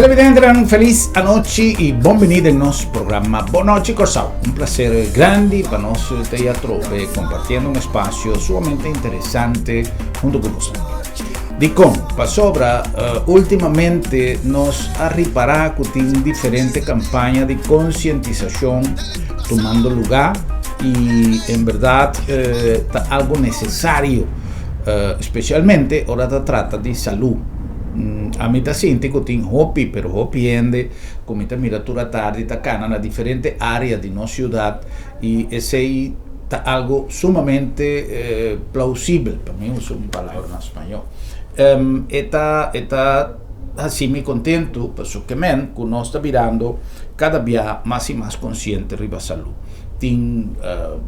Televidentenan, felis anochi i bon bini den nos programa Bon Nochi Kòrsou. Un plaser grandi pa nos ta i atrobe kompartiendo un espasio sumamente interesante huntu ku boso. Dikon? Pasobra ultimamente nos a ripará ku tin diferente kampaña di konsientisashon tumando lugá i en bèrdat ta algu nesesario, spesialmente ora ta trata di salú. Ami ta sinti ku tin hopi, pero hopi hende ku mi ta mira tur atardi ta kana na diferente área di nos siudat i esei ta algu sumamente plausibel, pa mi usa un palabra na spañó. E ta e ta hasi mi kontentu pasobra ke men ku nos ta birando kada bia mas i mas konsiente riba salú. Tin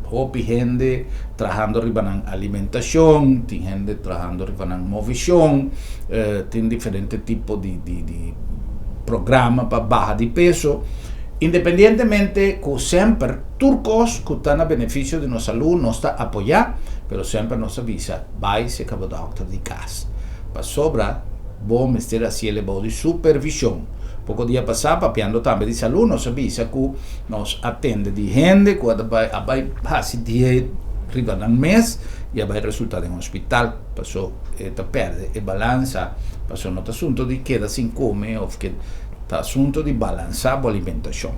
hopi hende trahando riba nan alimentashon, tin hende trahando riba nan movishon, tin diferente tipo di di programa pa baha di peso. Independientemente ku semper tur kos ku ta na benefisio di nos salú nos ta apoyá, pero semper nos ta bisa bai seka bo dòkter di kas pasobra bo mester hasiel e bou di supervishon. Poko dia pasá papiando tambe di salú nos a bisa ku Nos a tende di hende ku a ta bai a bai hasi dieet riba nan mes i a bai resulta den hospital paso e ta perde e balansa paso no ta asunto di keda sin kome of ke ta asunto di balansa bo alimentashon.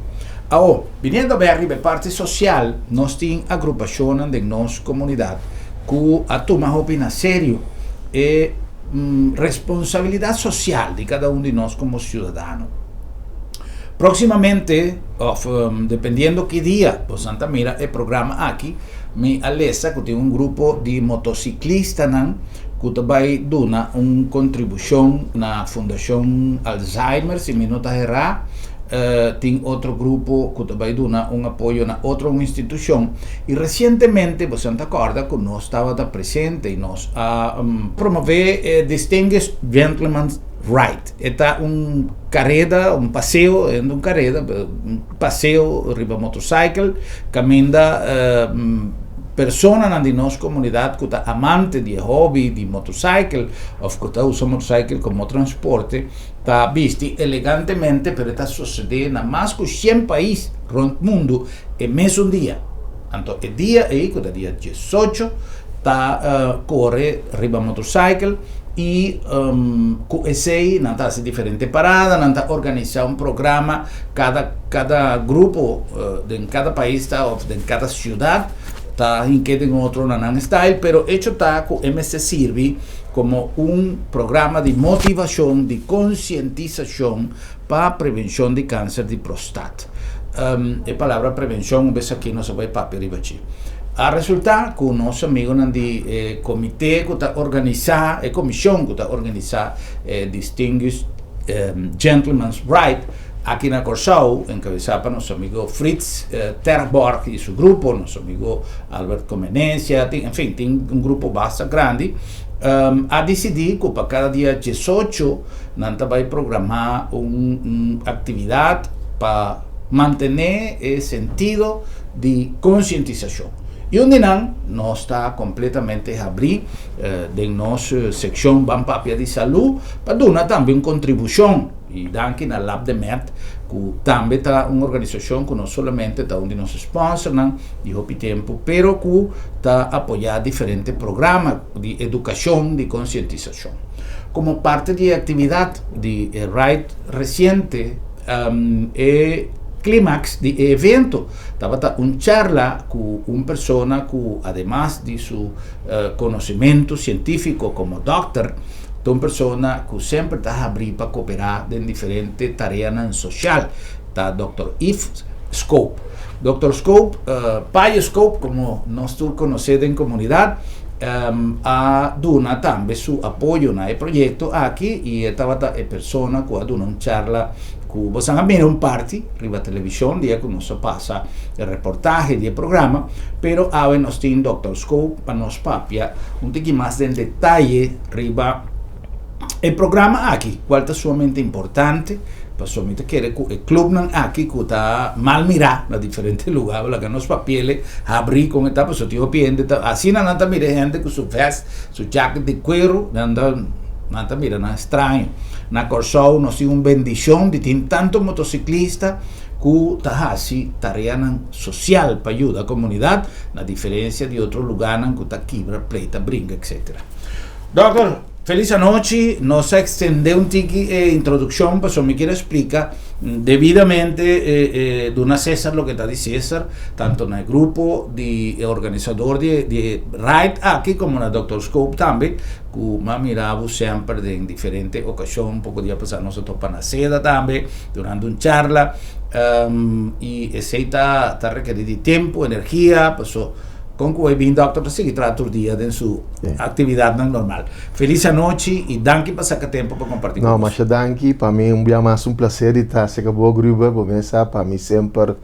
Awo, biniendo bek riba e parti sosial nos tin agrupashonnan den nos komunidat ku a tuma hopi na serio e responsabilidat sosial di kada un di nos komo siudadano. Próximamente, of dependiendo ki dia bosan ta mira e programa aki, mi a lesa ku tin un grupo di motociclistanan ku ta bai duna un kontribushon na Fundashon Alzheimer, si mi no ta herá. Tin otro grupo ku ta bai duna un apoyo na otro un institushon. I resientemente bosan ta kòrda ku nos tabata presente i nos a promové e Distinguished Gentleman's Ride. E ta un kareda, un paseo, e no un kareda, pero un paseo riba motorcycle kaminda personanan di nos komunidat ku ta amante di e hobby di motorcycle òf ku ta usa motorcycle komo transporte ta bisti elegantemente, pero e ta sosodé na mas ku shen pais rònt mundu e mesun dia. Anto e dia ei ku ta dia diesocho ta kore riba motorcycle i ku esei nan ta hasi diferente parada, nan ta organisá un programa, kada kada grupo den kada pais ta òf den kada siudat ta hink'é den otro na nan style, pero echo ta ku e mester sirbi komo un programa di motivashon, di konsientisashon pa prevenshon di kanser di prostat. E palabra prevenshon un bes aki nos a bai papia riba dje. A resulta ku nos amigunan di e komité ku ta organisá, e komishon ku ta organisá e Distinguished Gentleman's Ride aki na Kòrsou, enkabesá pa nos amigo Frits Terborg i su grupo, nos amigo Albert Comenencia, tin, enfin, tin un grupo basta grandi, a disidí ku pa kada dia diesocho nan ta bai programá un aktividat pa mantené e sentido di konsientisashon. I un di nan nos ta kompletamente habrí den nos sekshon Ban Papia di Salú pa duna tambe un kontribushon. I danki na Lab de Med ku tambe ta un organisashon ku no solamente ta un di nos sponsornan di hopi tempu pero ku ta apoyá diferente programa di edukashon di konsientisashon. Komo parti di e aktividat di e ride resiente e klimaks di e evento tabata un charla ku un persona ku ademas di su konosementu sientífiko komo dòkter ta un persona ku semper ta habrí pa koperá den diferente tareanan sosial, ta dòkter Yves Scope. Dòkter Scope, Payo Scope komo nos tur konosé den komunidat, a duna tambe su apoyo na e proyekto aki i e tabata e persona ku a duna un charla ku bosan a mira un parti riba televishon dia ku nos a pasa e reportahe di e programa, pero awe nos tin Dòkter Scope pa nos papia un tiki mas den detaye riba e programa aki kual ta sumamente importante pasobra mi ta kere ku e clubnan aki ku ta mal mirá na diferente lugar laga nos papiele habrí kon e ta pasobra tin hopi hende ta asina nan ta mira e hende ku su vest su jacket di kueru nan ta nan ta mira nan straño. Na Kòrsou nos tin un bendishon di tin tantu motosiklista ku ta hasi tareanan sosial pa yuda komunidat, na diferensia di otro lugánan ku ta kibra, pleita, bringa, etc. Dòkter, felis anochi. Nos a ekstendé un tiki e introdukshon pasobra mi kier a splika debidamente duna Cesar loke ta di Cesar, tantu na e grupo di e organisador di e ride aki komo na Dòkter Scope tambe. Ku m'a mira bo semper den diferente okashon. Poko dia pasá nos a topa na seda tambe durante un charla. I esei ta ta rekerí di tempu, energia, paso kon ku e bin dòkter ta sigui traha tur dia den su aktividatnan normal. Felis anochi i danki pa saka tempu pa kompartí ku No, nos. masha danki. Pa mi un bia mas un plaser di ta serka bo, Gruber. Bo mesa pa mi semper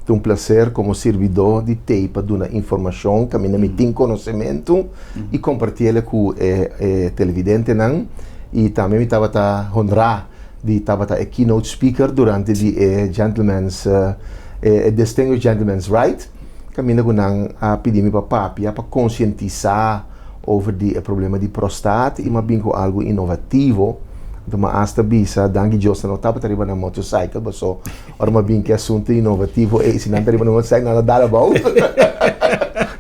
ta un plaser komo sirbidó di tei pa duna informashon kaminda mi tin konosementu. i kompartiele ku e televidentenan i tambe mi tabata honrá di tabata e keynote speaker durante di e gentleman's e distinguished gentleman's ride kaminda ku nan a pidi mi pa papia pa konsientisá over di e problema di prostat i mi a bin ku algu inovativo anto mi a asta bisa danki Dios nan no tabata riba nan motorcycle paso Ora mi a bin ku e asuntu inovativo ei, si nan ta riba nan motorcycle nan lo dal abou.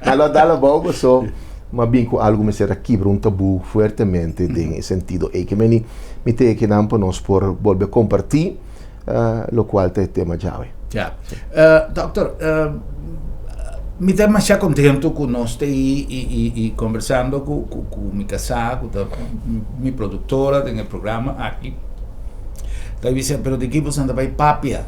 Nan lo dal abou paso mi a bin ku algu mester a kibra un tabú fuertemente den e sentido ei. Ke meni mi ta e kinan pa nos por bolbe kompartí lokual ta e tema djawe. Ya. Dòkter, mi ta masha kontentu ku nos ta ei i kombersando ku mi kasá ku ta mi produktora den e programa aki. Ta bisa, pero di ki boso ta bai papia?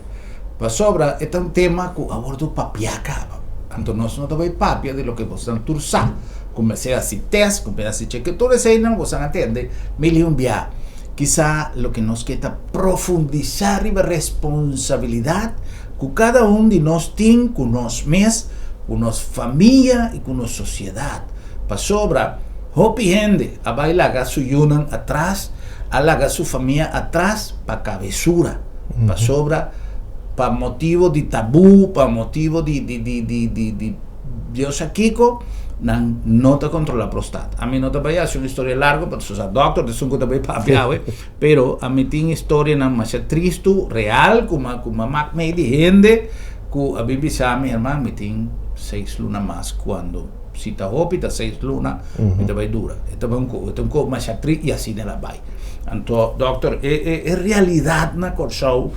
Pasobra e ta un tema ku a wordu papiá kaba. Anto nos no ta bai papia di loke bosonan tur sa. Ku mester hasi tèst, ku mester hasi chekeo, tur eseinan bosonan a tende mil i un bia. Kisa loke nos ke ta profundisá riba responsabilidat ku kada un di nos tin ku nos mes, ku nos famia i ku nos sosiedat. Pasobra hopi hende a bai laga su yunan atras, a laga su famia atras pa kabesura, pasobra pa motibo di tabú, pa motibo di di di di di di Dios sa kiko, nan no ta kontrolá prostat. Ami no ta bai hasi un historia largo, pasobra sa dòkter ta esun ku ta bai papia awe, pero ami tin historianan masha tristu, real, ku m'a ku m'a mak mei di hende ku a bin bisa mi, herman, mi tin seis luna mas kuando. Si ta hopi ta seis luna mi ta bai dura. E ta bai un ko, e ta un ko masha tri i asina el a bai. Anto dòkter e e e realidat na Kòrsou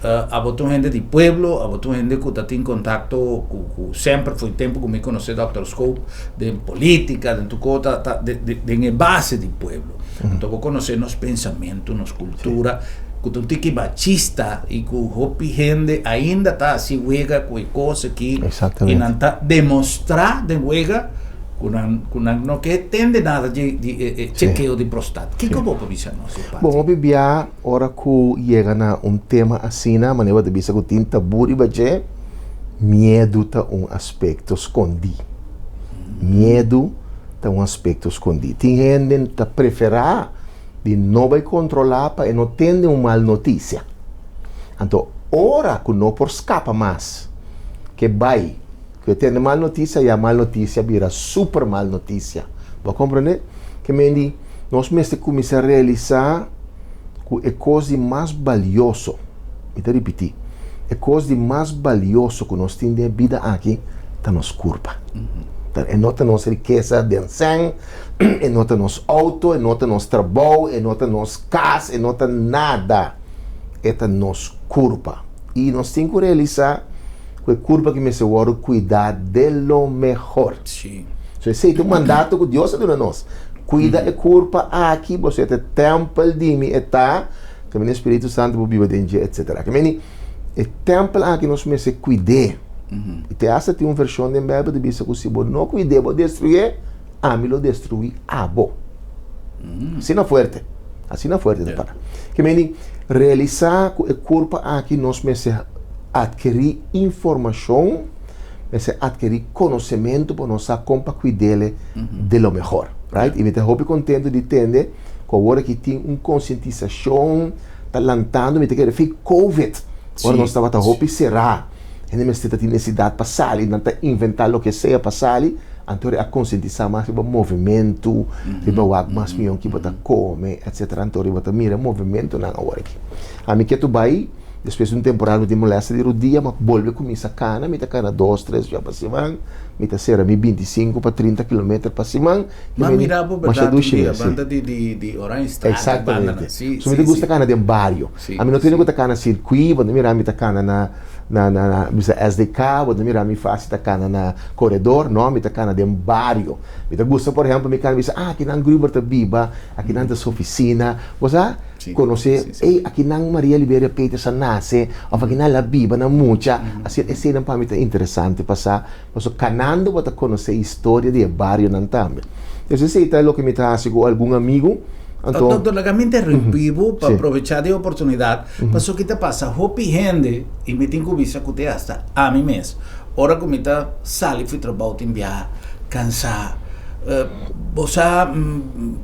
abo ta un hende di pueblo, abo ta un hende ku ta tin kontakto ku ku semper for di tempu ku mi konosé dòkter Schoop den politika den tur ko ta ta den e base di pueblo. Anto bo konosé nos pensamentu, nos kultura ku ta un tiki machista i ku hopi hende ainda ta hasi wega ku e kos aki i nan ta demostrá den wega ku nan ku nan no ke tende nada di di e chekeo di prostat. Kiko bo por bisa nos e parti? Bon, hopi bia ora ku yega na un tema asina, manera bo ta bisa ku tin tabú riba dje, miedu ta un aspekto skondí. Miedu ta un aspekto skondí. Tin hende ta preferá di no bai kontrolá pa e no tende un mal notisia. Anto ora ku no por skapa mas ke bai ku e tende mal notisia, ya mal notisia bira super mal notisia. Bo a komprendé? Ke men di nos mester kuminsá realisá ku e kos di mas balioso, mi ta ripití, e kos di mas balioso ku nos tin den e bida aki ta nos kurpa. E no ta nos rikesa den sèn, e no ta nos outo, e no ta nos trabou, e no ta nos kas, e no ta nada. E ta nos kurpa. I nos tin ku realisá ku e kurpa aki mester wòrdu kuidá de lo mehor. So esei ta un mandato ku Dios a duna nos. Kuida e kurpa aki, boso e ta e tèmpel di mi, e ta kaminda e Spiritu Santu por biba den dje, etsetera. Ke meni e tèmpel aki nos mester kuid'é. I te asta tin un vershon den Beibel ta bisa ku si bo no kuid'é, bo destruyé, ami lo destruí abo. Asina fuerte, asina fuerte ta para. Ke meni realisá ku e kurpa aki nos mester atkerí informashon, mester atkerí konosementu pa nos sa kon pa kuid'é de lo mehor, right? I mi ta hopi kontentu di tende ku awor aki tin un konsientisashon ta lantando, mi ta kere fi covid, ora nos tabata hopi será, hende mester ta tin nesidat pa sali, nan ta inventá loke sea pa sali. Anto a konsientisá mas riba movementu, riba wak mas mihó ki bo ta kome, etsetera. Anto bo ta mira movementunan awor aki. Ami ke tu bai, despues di un temporada mi tin molèstia di rudia, mi a bolbe kuminsá kana, mi ta kana dos, tres bia pa siman, mi ta sera mi 25 pa 30 kilometer pa siman. Mi a mira bo bèrdat un dia banda di Oranjestraat. Eksaktamente. So mi ta gusta kana den bario. Ami no tene ku ta kana sirkuí, bo ta mira mi ta kana na na na na bisa SDK, bo ta mira mi fácil ta kana na koredor, no, mi ta kana den bario. Mi ta gusta por ehèmpel mi kana bisa, ah akinan Gruber ta biba, akinan ta su ofisina, bo sa konosé, ey akinan Maria Liberia Peters a nase, òf akinan el a biba na mucha, asina eseinan pa mi ta interesante pa sa, pasobra kanando bo ta konosé historia di e barionan tambe. Entonces esei ta loke mi ta hasi ku algun amigu. Anto, Doctor, laga mi interrumpí bo pa aprovecha di e oportunidad, pasobra ki ta pasa hopi hende, y mi tin cu bisa cu te hasta ami mes, ora cu mi ta sali fu trabao tin biaha cansa, bo sa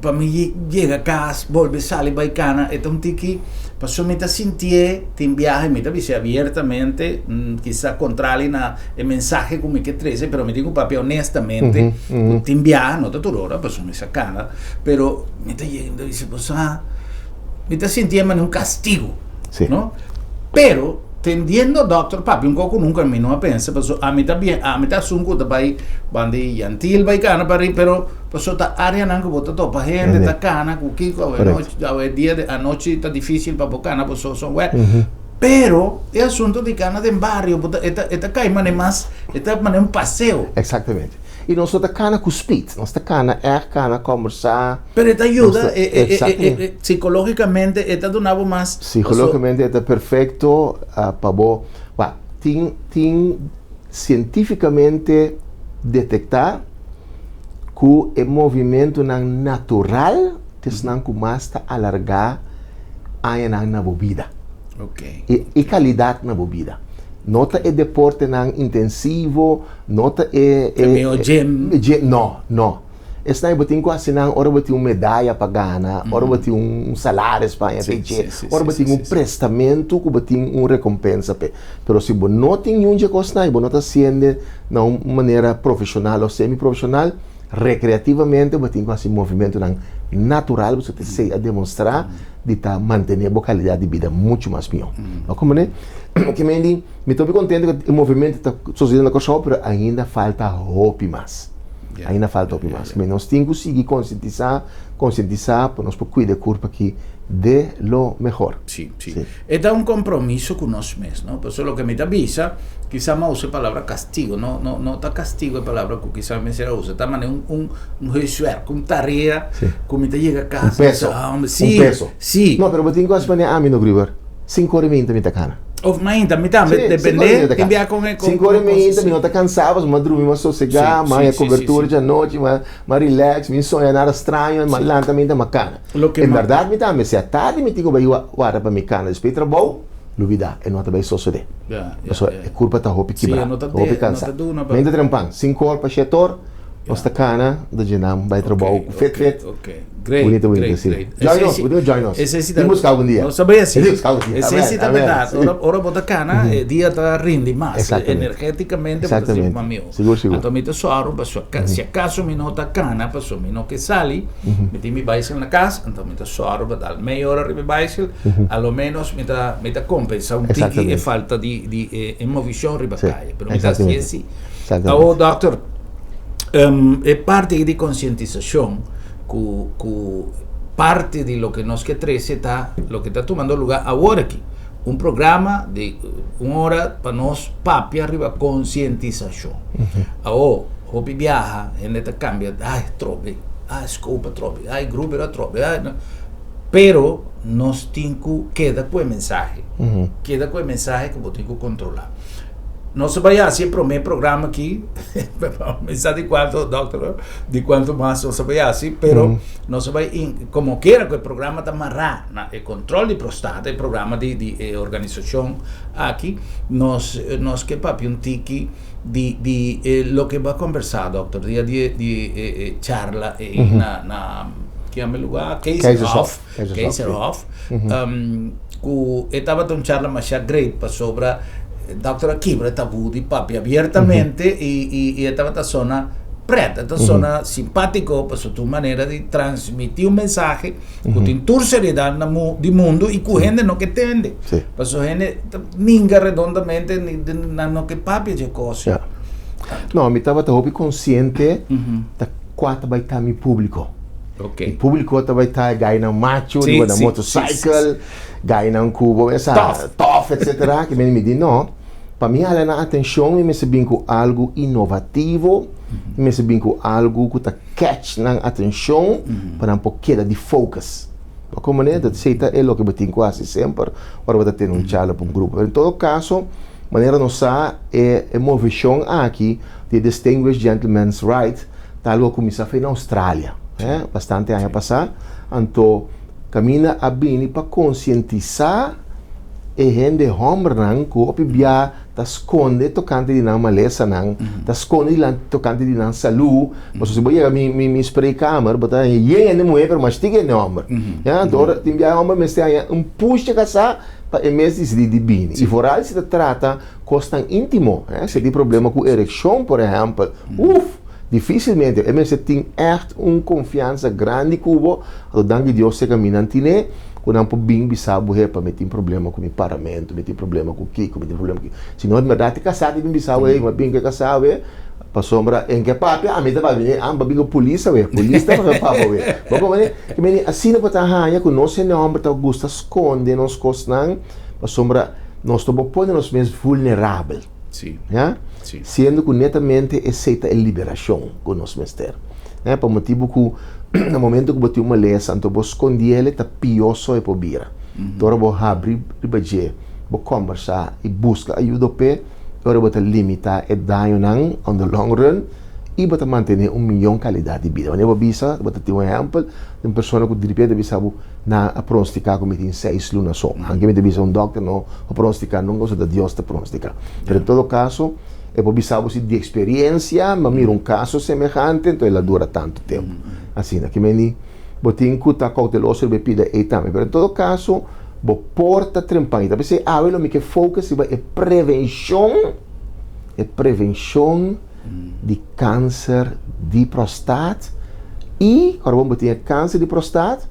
pa mi yega cas bolbe sali bay cana e ta un tiki, pasobra mi ta sintié tin biaha y mi ta bis'é abiertamente, kisa contrali na e mensahe cu mi ke trece, pero mi tin cu papia honestamente cu tin biaha, no ta tur ora, pasobra mi sa cana. Pero mi ta yega mi ta bisa bo sa mi ta sinti e manera un castigo. Sí. No? Pero tendiendo dokter papia un koko nunca mi no a pensa paso ami ta bien ami ta asun ku ta bai banda di Yantil bai kana pa riba pero paso ta areanan ku bo ta topa hende ta kana ku kiko awe nochi awe dia di anochi ta dificil pa bo kana paso son wet pero e asunto di kana den bario bo ta e ta e ta kai manera mas e ta manera un paseo. Exactamente. I nos no ta kana ku speed, nos ta kana ègt kana kòmbersá. Pero e ta yuda, psikológikamente e ta duna bo mas. Psikológikamente e ta perfekto pa bo. Wak, tin tin sientífikamente detektá ku e movimentunan natural ta esnan ku mas ta alargá añanan na bo bida. I kalidat na bo bida. No ta e deportenan intensivo. No ta e E mihó gym. Gym, no, no. Esnan bo tin ku hasi nan ora bo tin un medaya pa gana, ora bo tin un salaris pa haña p'e, ora bo tin un prestamentu ku bo tin un rekompensa p'e. Pero si bo no tin niun dje kosnan i bo no ta hasiende na un manera profeshonal òf semi-profeshonal, rekreativamente bo tin ku hasi movimentunan natural pasobra esei a demostrá di ta mantené bo kalidat di bida muchu mas mihó. Bo komprendé? Ke men di. Mi ta hopi contento cu e movimento ta sucediendo na Corsou, pero ainda falta hopi mas. Ainda falta hopi mas. Mi nos tin cu sigui concientisa, concientisa pa nos por cuida e curpa aki de lo mehor. Sí, sí. E ta un compromiso cu nos mes, no? Pasobra loke mi ta bisa, kisa mi a usa e palabra castigo, no, no, no ta castigo e palabra cu kisa mi mester a usa, ta manera un, un, un huiswerk, un tarea cu mi ta yega cas, Un peso, un peso. Sí. No, pero bo tin cu haci manera ami no, Gruber. Sinku ora i meinta mi ta kana. Of mainta, mi tambe, depende, tin bia con e con. 5 ora i meinta mi no ta kansa pasobra mi a drumi, mi a sosegá, mi a haña kobertura djanochi, mi a relax, mi soña nada straño, mi a lanta mainta mi a kana. En bèrdat mi tambe, si a tardi mi tin ku bai warda pa mi kana despues di trabou, lubidá, e no ta bai sosodé. Pasobra e kurpa ta hopi kibrá, hopi kansá. Mainta trempan, 5 or pa 7 or, nos ta kana, ta dje nan bai trabou ku fet fet. Great, Bonito, bonito, great, sí. great. Join nos, bo join nos. Esei sí ta. Tin busca algun dia. Nos ta bay así. Tin busca algun dia. Esei sí ta Amen, berdad. sí. Ora, ora bo ta cana, e dia ta rindi mas. Exactamente. Energeticamente bo ta sinti mas miho. Sigur, sigur. Anto mi ta sòru pasobra ca, si acaso mi no ta cana, pasobra mi no ke sali, mi tin mi bicycle na cas, anto mi ta sòru pa dal mei ora riba e bicycle, a lo menos mi ta, mi ta compensa un tiki e Exactamente. falta di, di e, e movicion riba Sí, calle. Pero mi ta haci exactamente. esei. Exactamente. Awo, doctor, e parti di concientisacion cu cu parti di loke nos ke trece ta loke ta tumando lugar awor aki, un programa di un ora pa nos papia riba concientisacion. Awo hopi biaha hende ta cambia, ay trobe, ay scoop atrobe, ay gruber atrobe, ay no. Pero nos tin cu keda cu e mensahe, keda cu e mensahe cu bo tin cu controla. Nos a bai hasi e promé programa aki, mi sa di kuantu, dòkter, di kuantu mas nos a bai hasi, pero nos a bai in, komo kera ku e programa ta mará na e kontrol di prostata, e programa di di e organisashon aki, nos nos ke papia un tiki di di e loke bo a kombersá, dòkter, dia di di e e charla ei na na ki yama e lugá? Keizershof. Keizershof. Ku e tabata un charla masha great pasobra Dòkter a kibra e tabú di papia abiertamente i e tabata sona. pret, e ta sona simpátiko, pasobra ta un manera di transmití un mensahe ku tin tur seriedat na mu di mundu i ku hende no ke tende. Pasobra hende ta ninga redondamente, nan no ke papia dje kos. Ya. No, mi tabata hopi konsiente ta kua ta bai ta mi públiko. Mi públiko ta bai ta e gainan macho riba nan motorcycle, gainan ku bo mester sa tòf etsetera. Ke mende mi di no. Pa mi hala nan atenshon mi mester bin ku algu inovativo, mi mester bin ku algu ku ta catch nan atenshon pa nan por keda di focus. Bo komo ne? Ta esei ta e loke bo tin ku hasi semper ora bo ta tene un charla pa un grupo. Pero en todo kaso, manera nos sa e e moveshon aki di e Distinguished Gentleman's Ride ta algu a kuminsá for na Australia, bastante aña pasá. Anto kaminda a bini pa konsientisá E hende hòmbernan ku hopi bia ta skonde tokante di nan malesanan, ta skonde di nan tokante di nan salú. Pasobra si bo yega mi mi mi spreekkamer, bo ta haña yen hende muhé, pero mas tiki hende hòmber. Ya, anto ora tin bia e hòmber mester haña un push dje kasá pa e mes disidí di bini. I foral si ta trata kosnan íntimo, si e tin problema ku erekshon, por ehèmpel, uf! Difísilmente. E mester tin ègt un konfiansa grandi ku bo, anto danki Dios e kaminnan tine. Ku nan por bin bisa bo, Hepa, mi tin problema ku mi paramentu, mi tin problema ku kiko, mi tin problema ku kiko. Si no, en bèrdat e kasá ta bin bisa bo, Hey, mi a bin ku e kasá awe, pasobra en ke papia, ami ta papia, mi a bin ku polis awe, polis ta papia pa bo awe. Bo komprende? Ki meni asina bo ta haña ku nos hende hòmber ta gusta skonde nos kosnan, pasobra nos no por pone nos mes vulnerabel. Ya? Siendo ku netamente esei ta e liberashon ku nos mester. Pa motibu ku na momento ku bo tin un malesa anto bo skondiel e ta pió so e por bira. Anto ora bo habri riba dje, bo kòmbersá i buska ayudo p'e, e ora bo ta limitá e dañonan on the long run i bo ta mantené un miyon kalidat di bida. Wanneer bo bisa, bo ta tin un ehèmpel di un persona ku diripente ta bisa bo, Nan a pronostiká ku mi tin seis luna so. Anke mi ta bisa un dòkter no a pronostiká nunka, pasobra ta Dios ta pronostiká. Pero en todo kaso, E por bisa bo si di experiencia mi a mira un caso semehante enton el a dura tanto tempo. Asina ki meni bo tin cu ta cauteloso riba e pida ey tambe. Pero en todo caso bo por ta trempan. Y ta pesey awe lo mi ke focus riba e prevencion, e prevencion di cancer di prostaat y ora bo tin e cancer di prostaat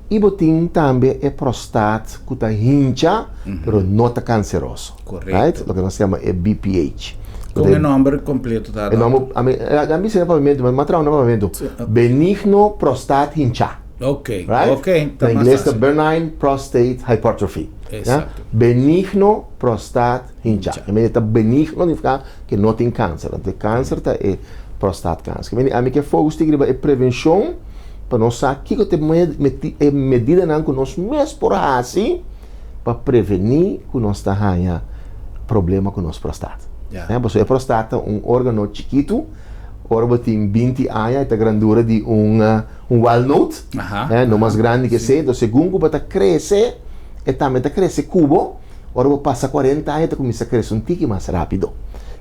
y bo tin tambe e prostaat cu ta hincha pero no ta canceroso. Correcto. Right? Loke nos yama e BPH. Con e nomber completo ta? E nomber, a mi, a mi bisa na papiamento, ma traha na papiamento. Benigno prostaat hincha. Ok, right? Ok. Na ingles ta benign prostate hypertrophy. Exacto. Benigno prostaat hincha. E mende ta benigno significa que no tin cancer. Anto e cancer ta e prostaat cancer. Mende ami ke focus tin riba e prevencion pa nos sa kiko ta e medidanan ku nos mes por hasi pa prevení ku nos ta haña problema ku nos prostat. Pasobra e prostat ta un órgano chikitu, ora bo tin 20 aña e ta grandura di un un walnoot, no mas grandi ke esei. Entonces segun ku bo ta krese e tambe ta krese ku bo, ora bo pasa 40 aña e ta kuminsá krese un tiki mas rápido.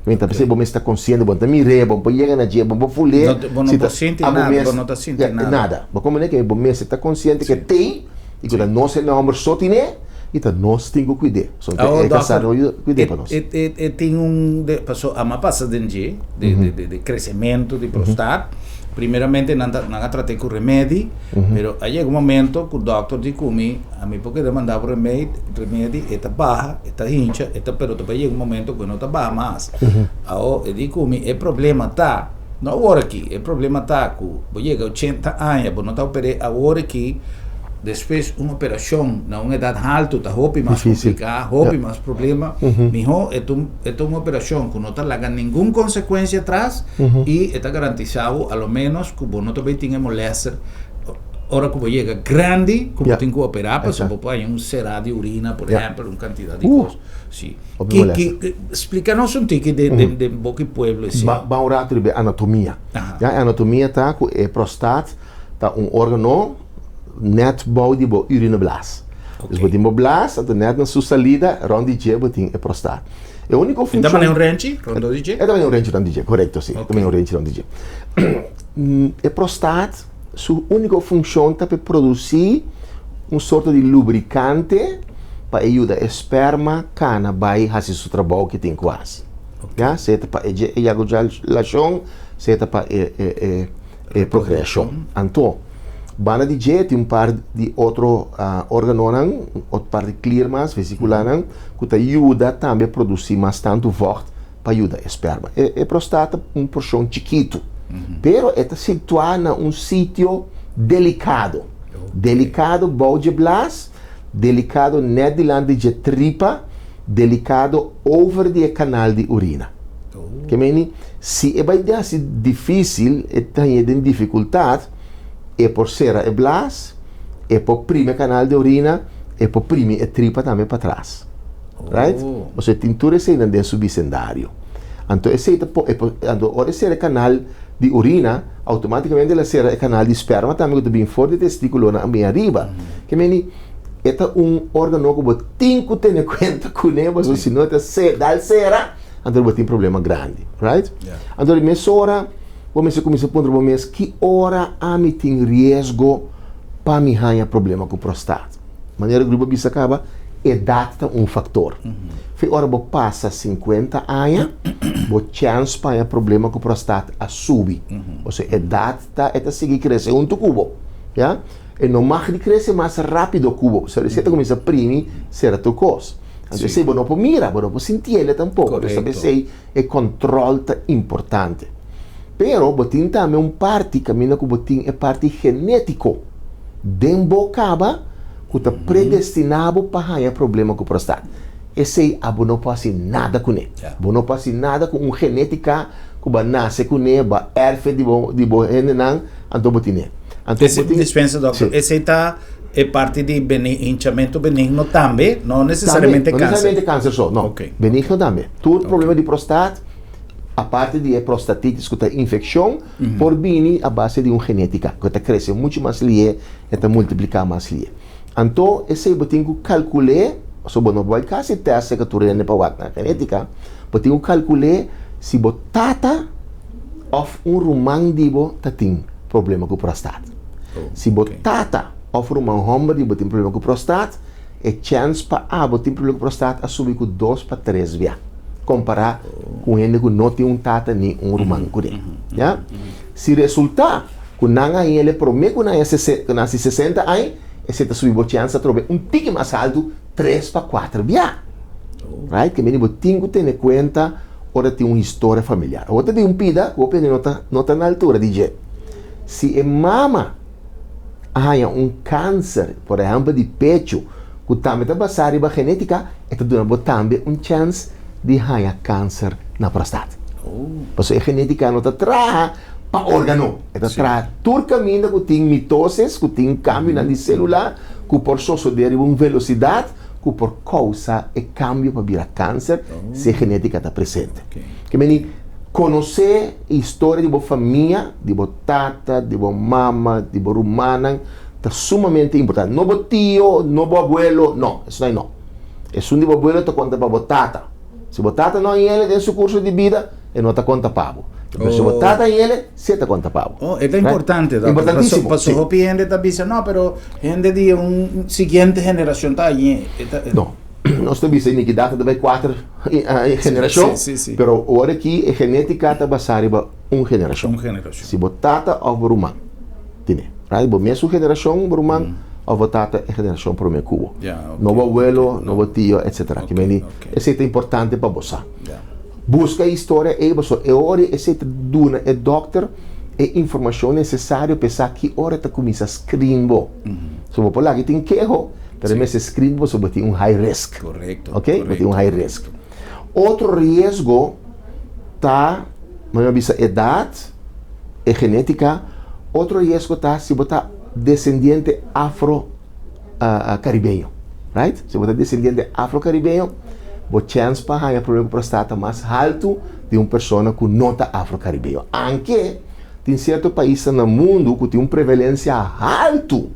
Ta p'esei bo mester ta konsiente, bo no ta mir'é, bo no por yega na dje, bo no por ful'é. Bo no por sinti nada, bo no ta sinti nada. Nada. Bo komprende ke bo mester ta konsiente ke t'ei. I ku ta nos hende hòmber so tin'é, i ta nos tin ku kuid'é. So e kasá no yuda kuid'é pa nos. E tin un, paso ama pasa den dje, de kresementu di prostat. Primeramente nan ta, nan a trat'é ku remedi, pero a yega un momento ku dòkter di ku mi, ami por keda manda bo remedi, remedi, e ta baha, e ta hincha, e ta, pero ta bai yega un momento ku e no ta baha mas. Awo e di ku mi e problema ta, No awor aki, e problema ta ku bo yega ochenta aña, bo no ta oper'é awor aki, despues un operashon na un edat haltu ta hopi mas kompliká, hopi mas problema. Mihó e ta un e ta un operashon ku no ta laga ningun konsekuensia atras i e ta garantisá bo a lo ménos ku bo no ta bai tin e molèster ora ku bo yega grandi ku bo tin ku operá pasobra bo por haña un será di urina por ehèmpel, un kantidat di kos. Sí. Hopi molester. Ki, ki, splika nos un tiki de, de, de boki pueblo esi. Ba, ba un rato riba e anatomia. Aha. Ya, e anatomia ta ku e prostat ta un organo net bou di bo urineblaas. Ok. Dus bo tin bo blaas, anto net na su salida, rond di dje bo tin e prostat. E uniko E ta funshon. manera un renchi rond di dje? E ta manera un renchi rond di dje, korekto, si. E ta Ok. manera un renchi rond di dje. E prostat su úniko funshon ta pa produsí un sorto di lubrikante pa e yuda e sperma kana bai hasi su trabou ke tin ku hasi. Ya, sea ta pa e ejakulashon, sea ta pa e e e e prokreashon. Anto, banda di dje tin un par di otro organonan, otro par di klier mas, vesikulanan, ku ta yuda tambe produsí mas tantu vògt pa yuda e sperma. E e prostata ta un porshon chikitu, pero e ta situá na un sitio delikado. Delikado bou dje blas, delikado nèt dilanti dje tripa, delikado over di e kanal di urina. Ke meni, si e bai hasi difísil, e ta hañ'é den difikultat, e por sera e blas, e por primi e kanal di urina, e por primi e tripa tambe patras. Right? Osea tin tur eseinan den su bisendario. Anto esei ta po, e por, anto ora e sera e kanal di urina, outomátikamente el a sera e kanal di sperma tambe ku ta bin for di e testikulonan a bin ariba. Ke meni, e ta un órgano ku bo tin ku tene kuenta kuné pasobra si no e ta dal sera, anto bo tin problema grandi, right? Anto di mesora bo mester kuminsá puntra bo mes ki ora ami tin riesgo pa mi haña problema ku prostat. Manera ku bo bisa kaba, edat ta un faktor. Fe ora bo pasa sinkuenta aña, bo chèns pa haña problema ku prostat a subi. Osea edat ta e ta sigui krese huntu ku bo, ya. E no mag di krese mas rápido ku bo, pasobra esei ta kuminsá primi sera tur kos. Anto esei bo no por mira, bo no por sintiele tampoko. Entonces ta p'esei e kòntròl ta importante. Pero bo tin tambe un parti kaminda ku bo tin e parti genétiko den bo kaba ku ta predestiná bo pa haña problema ku prostat. Esei abo no por hasi nada kuné. Bo no por hasi nada ku un genétika ku bo a nase kuné, bo a èrfe di bo di bo hendenan, anto bo tin'é. Anto bo tin. Dispensa dòkter, esei ta e parti di hinchamentu benigno tambe, no nesesariamente kanser? No nesesariamente kanser so, no. Benigno tambe. Tur problema di prostat, aparte di e prostatitis ku ta infekshon, por bini a base di un genétika ku ta krese muchu mas lihé, e ta multipliká mas lihé. Anto esei bo tin ku kalkul'é, pasobra bo no por bai kasi tèst serka tur hende pa wak nan genétika, bo tin ku kalkul'é si bo tata òf un ruman di bo ta tin problema ku prostat. Si bo tata òf ruman hòmber di bo tin problema ku prostat, e chèns pa abo tin problema ku prostat a subi ku dos pa tres bia kompará ku un hende ku no tin un tata ni un ruman kuné. Ya. Si resultá ku nan a hel e promé ku nan ku nan hasi sesenta aña, esei ta subi bo chèns atrobe un tiki mas haltu, tres pa kuater bia. Right? Ke meni bo tin ku tene kuenta ora tin un historia familiar. Awor ta bin un pida ku hopi hende no ta no ta na altura di dje. Si e mama a haña un kanser, por ehèmpel di pechu, ku tambe ta basá riba genétika, e ta duna bo tambe un chèns di haña kanser na prostat. Pasobra e genétika no ta traha pa órgano, e ta traha tur kaminda ku tin mitosis, ku tin kambionan di sélula ku por sosodé riba un velosidat ku por kousa e kambio pa bira kanser si e genétika ta presente. Ke meni konosé e historia di bo famia, di bo tata, di bo mama, di bo rumannan ta sumamente importante. No bo tio, no bo abuelo, no, esnan no. Esun di bo abuelo ta konta pa bo tata. Si bo tata no a yele den su kurso di bida, e no ta konta pa bo. Pero si bo tata a yele, si e ta konta pa bo. Oh, e ta importante, doctor. Importantísimo, Paso, sí. hopi hende ta bisa, no, pero hende di un siguiente generacion ta añe. E ta, No, nos ta bisa iniquidad ta bai kuater generashon, Sí, sí, sí. pero ora aki e genética ta basá riba un generashon. Un generashon. Si bo tata òf bo ruman tene, right? Bo mesun generashon, bo ruman òf bo tata e generashon promé ku bo. Ya, ok. No bo abuelo, no bo tio, etcetera. Ok, Ki meni ok. esei ta importante pa bo sa. Ya. Buska e historia ei pasobra e ora esei ta duna e dòkter e informashon nesesario pa e sa ki ora e ta kuminsá screen bo. So bo por laga e tin keho, pero e mester screen bo pasobra bo tin un high risk. Korekto, Ok, bo tin un korekto, high risk. Otro riesgo ta, mi a bisa edat, e genétika, otro riesgo ta si bo ta desendiente afro karibeño, right? Si bo ta desendiente afro karibeño, bo chèns pa haña problema ku prostata ta mas haltu di un persona ku no ta afro karibeño. Anke tin sierto paisnan na mundu ku tin un prevalensia haltu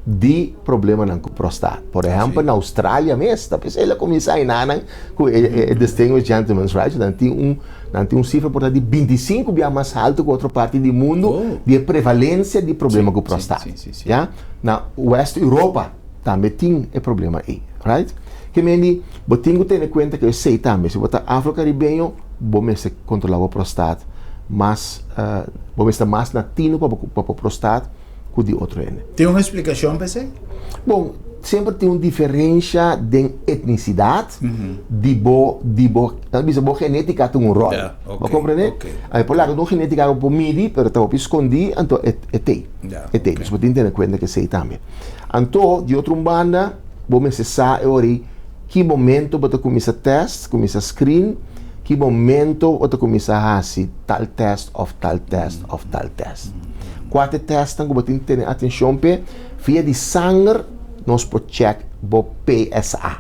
di problemanan ku prostat. Por ehèmpel na Australia mes, ta p'esei el a kuminsá enanan ku e Distinguished Gentleman's Right, nan tin un nan tin un sifra por ta di 25 bia mas haltu ku otro parti di mundu di e prevalensia di problema ku prostat. Ya, na West Europa tambe tin e problema ei, right? Ke men di bo tin ku tene kuenta ku esei tambe, si bo ta afro-karibeño. Bo mester kontrolá bo prostat mas, bo mester ta mas na tinu pa bo prostat ku di otro hende. Tin un esplikashon pa esei? Bon, semper tin un diferensha den etnisidat di bo, di bo, nan ta bisa bo genétika tin un ròl. Bo komprendé? Ai por laga un genétika ku bo por midi, pero ta hopi skondí, anto e e t'ei. E t'ei. Dus bo tin tene kuenta ku esei tambe. Anto, di otro un banda, bo mester sa e ora ei ki momento bo ta kuminsá tèst, kuminsá screen, ki momento bo ta kuminsá hasi tal tèst òf tal tèst òf tal tèst. Kua ta e tèstnan ku bo tin tene atenshon p'e? Via di sanger nos por chèk bo PSA,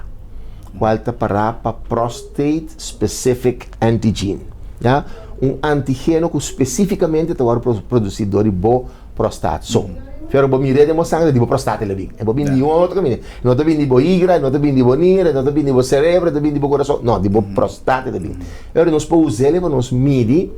kual ta pará pa Prostate Specific Antigen, ya, un antigeno ku spesífikamente ta wòrdu produsí dor di bo prostat so. Pero bo mir'é den bo sangre di bo prostat el a bin. E bo bin di un otro kaminda. E no ta bin di bo higra, e no ta bin di bo nira, e no ta bin di bo serebro, e ta bin di bo kurason. No, di bo prostat e ta bin. E ora nos por us'el pa nos midi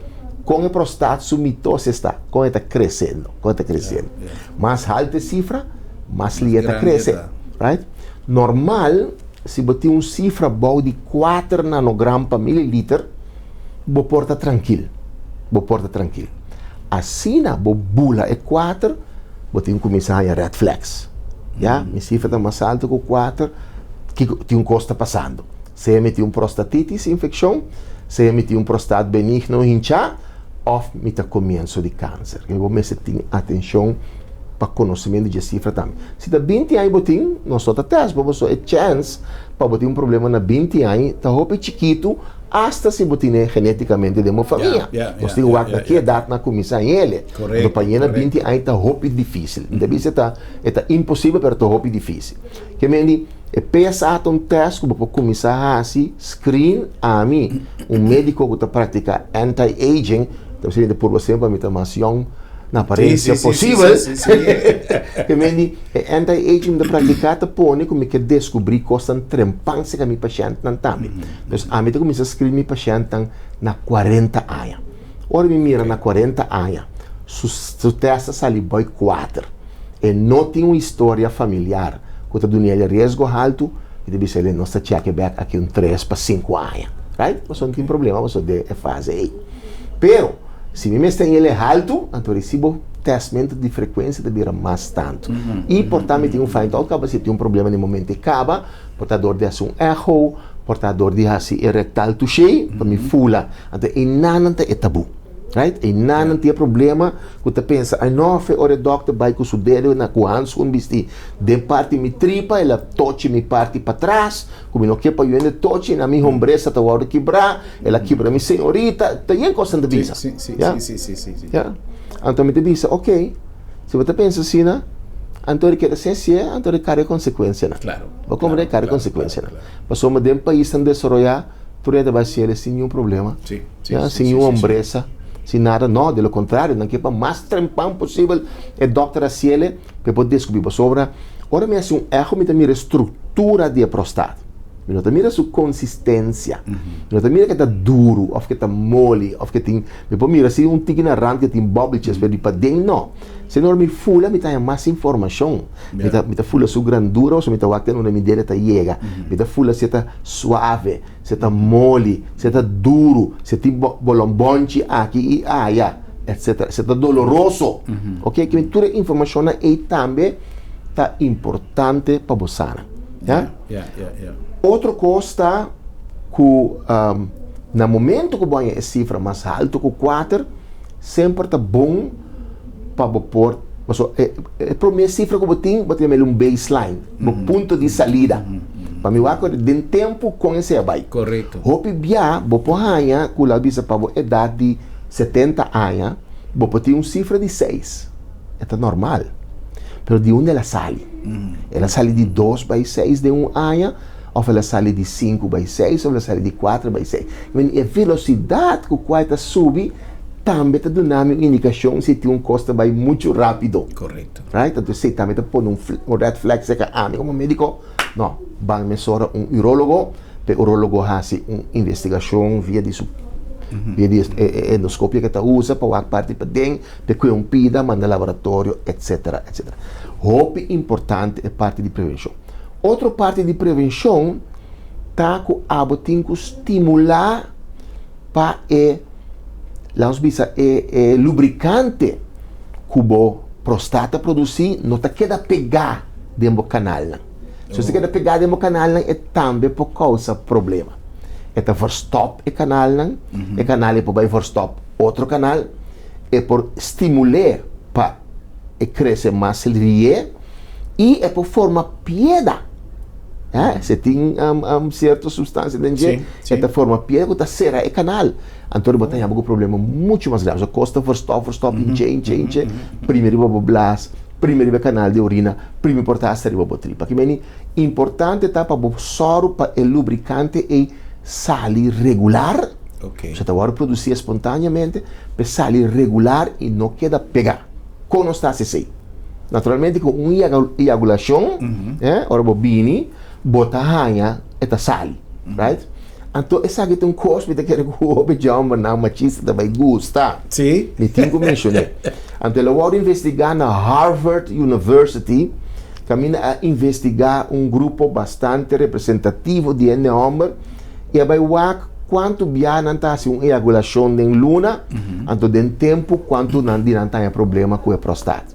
kon e prostat su mitosis ta, kon e ta kresiendo, kon e ta kresiendo. Mas haltu e sifra, mas lia e ta krese. Right? Normal, si bo tin un sifra bou di kuater nanogram pa mililiter, bo por ta trankil. Bo por ta trankil. Asina bo bula e kuater, bo tin kuminsá haña red flags. Ya, mi sifra ta mas altu ku kuater, kiko, tin un kos ta pasando. Sea mi tin un prostatitis, infekshon, sea mi tin un prostat benigno hinchá, òf mi ta komienso di kanser. Bo mester tin atenshon pa konosementu di e sifra tambe. Si ta binti aña bo tin, nos no ta tèst bo, pasobra e chèns pa bo tin un problema na binti aña ta hopi chikitu, Asta si bo tine geneticamente den bo famia. Nos tin wak na ki edad nan a cuminsa hele. Anto pa yena 20 aña ta hopi dificil. Mi ta bisa ta e ta imposibel pero ta hopi dificil. Ke men di e PSA ta un test ku bo por cuminsa haci screen ami un medico ku ta practica anti aging ta bisa mi ta purba semper mi ta mas yong na aparencia posibel. Ke men di E anti-aging mi ta praktiká ta pone ku mi ke deskubrí kosnan trempan serka mi pashèntnan tambe. Dus ami ta kuminsá skri mi pashèntnan na kuarenta aña. Ora mi mira na kuarenta aña su su tèst a sali bòi kuater. E no tin un historia familiar ku ta duna el riesgo haltu, mi ta bisa el nos ta chèk e bèk aki un tres pa sinku aña. Right? Pasobra no tin problema pasobra den e fase ei. Pero. Si mi mester hel e haltu, anto risibo testmento di frekuensia ta bira mas tantu. I por ta mi tin un find out kaba si tin un problema den momento e kaba, por ta dor di hasi un echo, por ta dor di hasi e rectal touché pa mi fula. Anto einanan ta e tabú. Right? Einanan tin e problema ku ta pensa, ai no, fe ora e dòkter bai ku su dedo na ku hanskun bisti den parti mi tripa, el a tochi mi parti patras, ku mi no ke pa yu hende tochi, na mi hombresa ta wòrdu kibrá. El a kibra mi señorita, ta yen kosnan ta bisa. Sí, sí, Ya? sí, sí, sí, sí. Ya? Anto mi ta bisa, ok, si bo ta pensa asina, anto e keda sin hasié, anto e kare konsekuensianan. Claro, Bo komprende? claro, Kare claro, konsekuensianan. claro, claro. Pasobra den paisnan desaroyá, tur hende ta bai hasié sin niun problema. Sí, sí, Ya? sí, Sin sí, niun sí, sí. hombresa, sin nada. No, de lo kontrario, nan ke pa mas trempan posibel e dòkter hasié pa e por deskubrí. Pasobra ora mi hasi un echo mi ta mira e struktura di e prostat. Mi no ta mira su konsistensia. Mi no ta mira ke ta duru òf ke ta moli òf ke tin. Mi por mira si un tiki na rand ke tin bòbeltjes, pero di paden no. Sino ora mi fula mi ta haña mas informashon. Mi ta mi ta fula su grandura pasobra mi ta wak te unda mi dede ta yega. Mi ta fula si e ta suave, si e ta moli, si e ta duru, si e tin bolònbònchi aki i aya, etsetera. Si e ta doloroso. Oke, tur e informashonnan ei tambe ta importante pa bo sana. Ya? Ya, ya, ya. Otro kos ta ku na momento ku bo haña e sifra mas haltu ku kuater, semper ta bon pa bo por, pasobra e e promé sifra ku bo tin, bo ta yama el un baseline, bo punto di salida. Pa mi wak den tempu kon esei a bai. Korekto. Hopi bia bo por haña ku lo a bisa pa bo edat di 70 aña, bo por tin un sifra di seis. E ta normal. Pero di unda el a sali? El a sali di dos bai seis den un aña, òf el a sali di sinku bai seis, òf el a sali di kuater bai seis? I mean, e velosidat ku kua e ta subi tambe ta duna mi un indikashon si tin un kos ta bai muchu rápido. Korekto. Right? Anto esei tambe ta pone un red flag serka ami komo médiko. No, ban mesora un urólogo, pa e urólogo hasi un investigashon via di su via di e endoscopio ke ta usa pa wak parti paden. Te kue un pida, manda laboratorio, etcetera, etcetera. Hopi importante e parti di prevenshon. Otro parti di prevenshon ta ku abo tin ku stimulá. pa e, laat ons bisa, e e lubricante ku bo prostata produsí no ta keda pegá den bo kanalnan. Si ta keda pegá den bo kanalnan e tambe por kousa problema. E ta verstòp e kanalnan, e kanal ei por bai verstòp otro kanal, e por stimul'é pa e krese mas lié i e por forma pieda. Si e tin sierto sustansia den dje, e ta forma pieda ku ta sera e kanal. Anto bo ta haña bo ku problema muchu mas grave. So kos ta verstòp, verstòp, hinch'é, hinch'é, hinch'é, primi riba bo blas, primi riba e kanal di orina, primi por ta hasta riba bo tripa. Ki meni importante ta pa bo sòru pa e lubrikante ei sali regular, so ta wòrdu produsí espontaneamente, pa e sali regular i no keda pegá. Kon nos ta hasi esei? Naturalmente ku un ejakulashon, ora bo bini, bo ta haña e ta sali, right? Anto esaki ta un kos mi ta kere ku hopi jòmbernan machista ta bai gusta. Sí. Mi tin ku menshon'é. Anto el a wòrdu investigá na Harvard University, kaminda a investigá un grupo bastante representativo di hende hòmber i a bai wak kuantu bia nan ta hasi un ejakulashon den luna, anto den tempu kuantu nan di nan ta haña problema ku e prostat.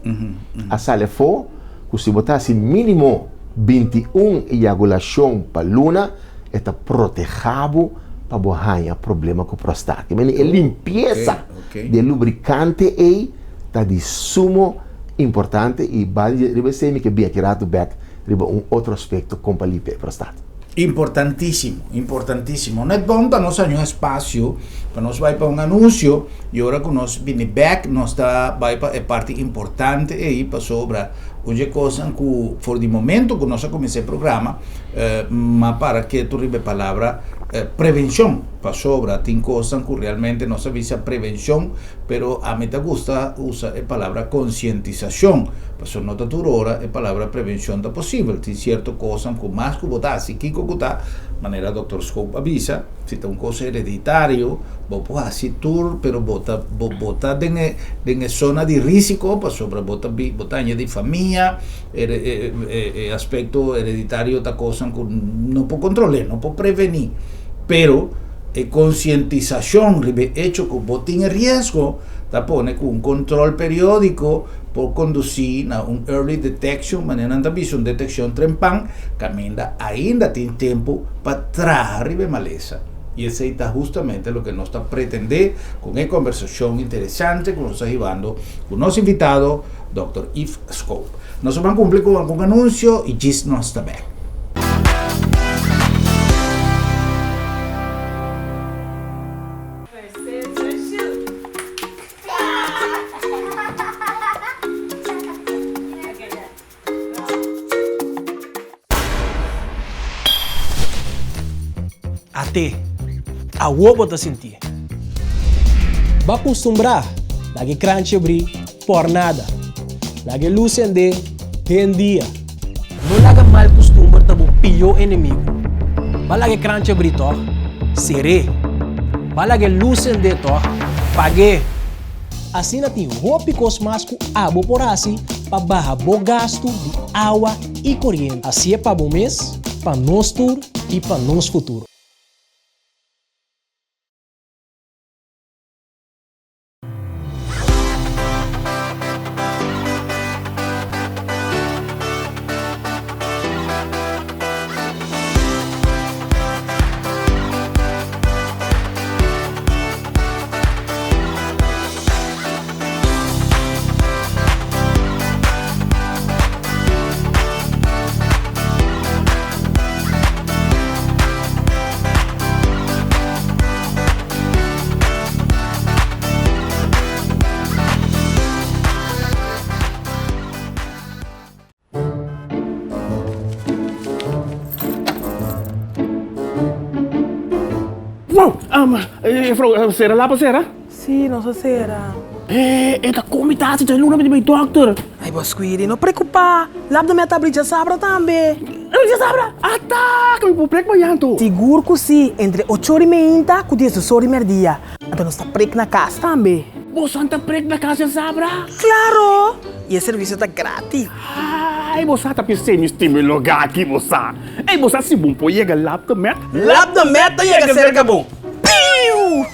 A sali afó ku si bo ta hasi mínimo 21 ejakulashon pa luna, e ta protehá bo pa bo haña problema ku prostat. I meni e limpiesa di e lubrikante ei ta di sumo importante i bal riba esei mi ke bin aki ratu bèk riba un otro aspekto kon pa limpia e prostat. Importantísimo, importantísimo. Net bon pa nos haña un espasio pa nos bai pa un anunsio i ora ku nos bini bèk nos ta bai pa e parti importante ei pasobra un dje kosnan ku for di momento ku nos a kuminsá e programa Ma para ketu riba e palabra prevencion, pasobra tin cosnan cu realmente nos ta bisa prevencion, pero ami ta gusta usa e palabra concientisacion, pasobra no ta tur ora e palabra prevencion ta posibel. Tin cierto cosnan cu mas cu bo ta haci kico cu ta, manera Doctor Schoop a bisa, si ta un cos hereditario, bo por haci tur, pero bo ta bo bo ta den e den e zona di risico, pasobra bo ta bo ta aña di famia, E aspecto hereditario ta cosnan cu no por control'é, no por prevení, pero e concientisacion riba e hecho cu bo tin e riesgo ta pone cu un control periodico por conduci na un early detection, manera nan ta bisa un deteccion trempan, caminda ainda tin tempo pa traha riba e malesa. Y esey ta hustamente loke nos ta pretende con e conversacion interesante cu nos ta hibando cu nos invitado, Dòkter Yves Schoop. Nos a ban kumpli ku algun anunsio i djis nos ta bèk. At'é, awor bo ta sintié. Bo a kustumbrá laga e kranchi abrí por nada. Laga e lus sendé den dia. No laga mal kustumber ta bo pió enemigu. Bo a laga e kranchi abrí tòg? Ser'é. Bo a laga e lus sendé tòg? Pag'é. Asina tin hopi kos mas ku abo por hasi pa baha bo gastu di awa i koriente. Hasié pa bo mes, pa nos tur i pa nos futuro. Wow! Um, juffrouw, sera lapa sera? Sí, nos a sera. Eh, e ta komi tasi, ta luna mi di bai dokter. Ai, bo Squiri, no preocupa. Lap de meta abri djasabra tambe. Abri djasabra? Ata, ku mi por prek mañan to. Sigur ku si, entre ocho ora i meinta ku diesdos ora i merdia. Anto nos ta prek na kas tambe. Boso ta prek na kas djasabra? Klaro! I e servisio ta gratis. Ai, bo sa ta pis'é mi stima e lugá aki, bo sa. Ei, bo sa si bo por yega Lap de Met? Lap de Met ta yega serka bo. Piu!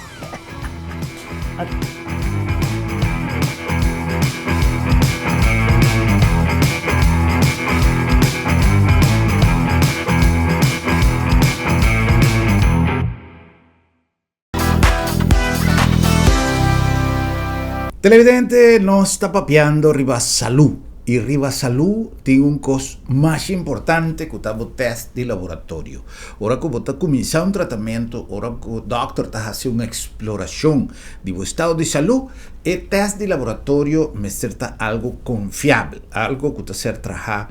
Televidente, nos ta papiando riba salú. I riba salú tin un kos mas importante ku ta bo tèst di laboratorio. Ora ku bo ta kuminsá un tratamentu, ora ku dòkter ta hasi un eksplorashon di bo estado di salú, e tèst di laboratorio mester ta algu konfiabel, algu ku ta ser trahá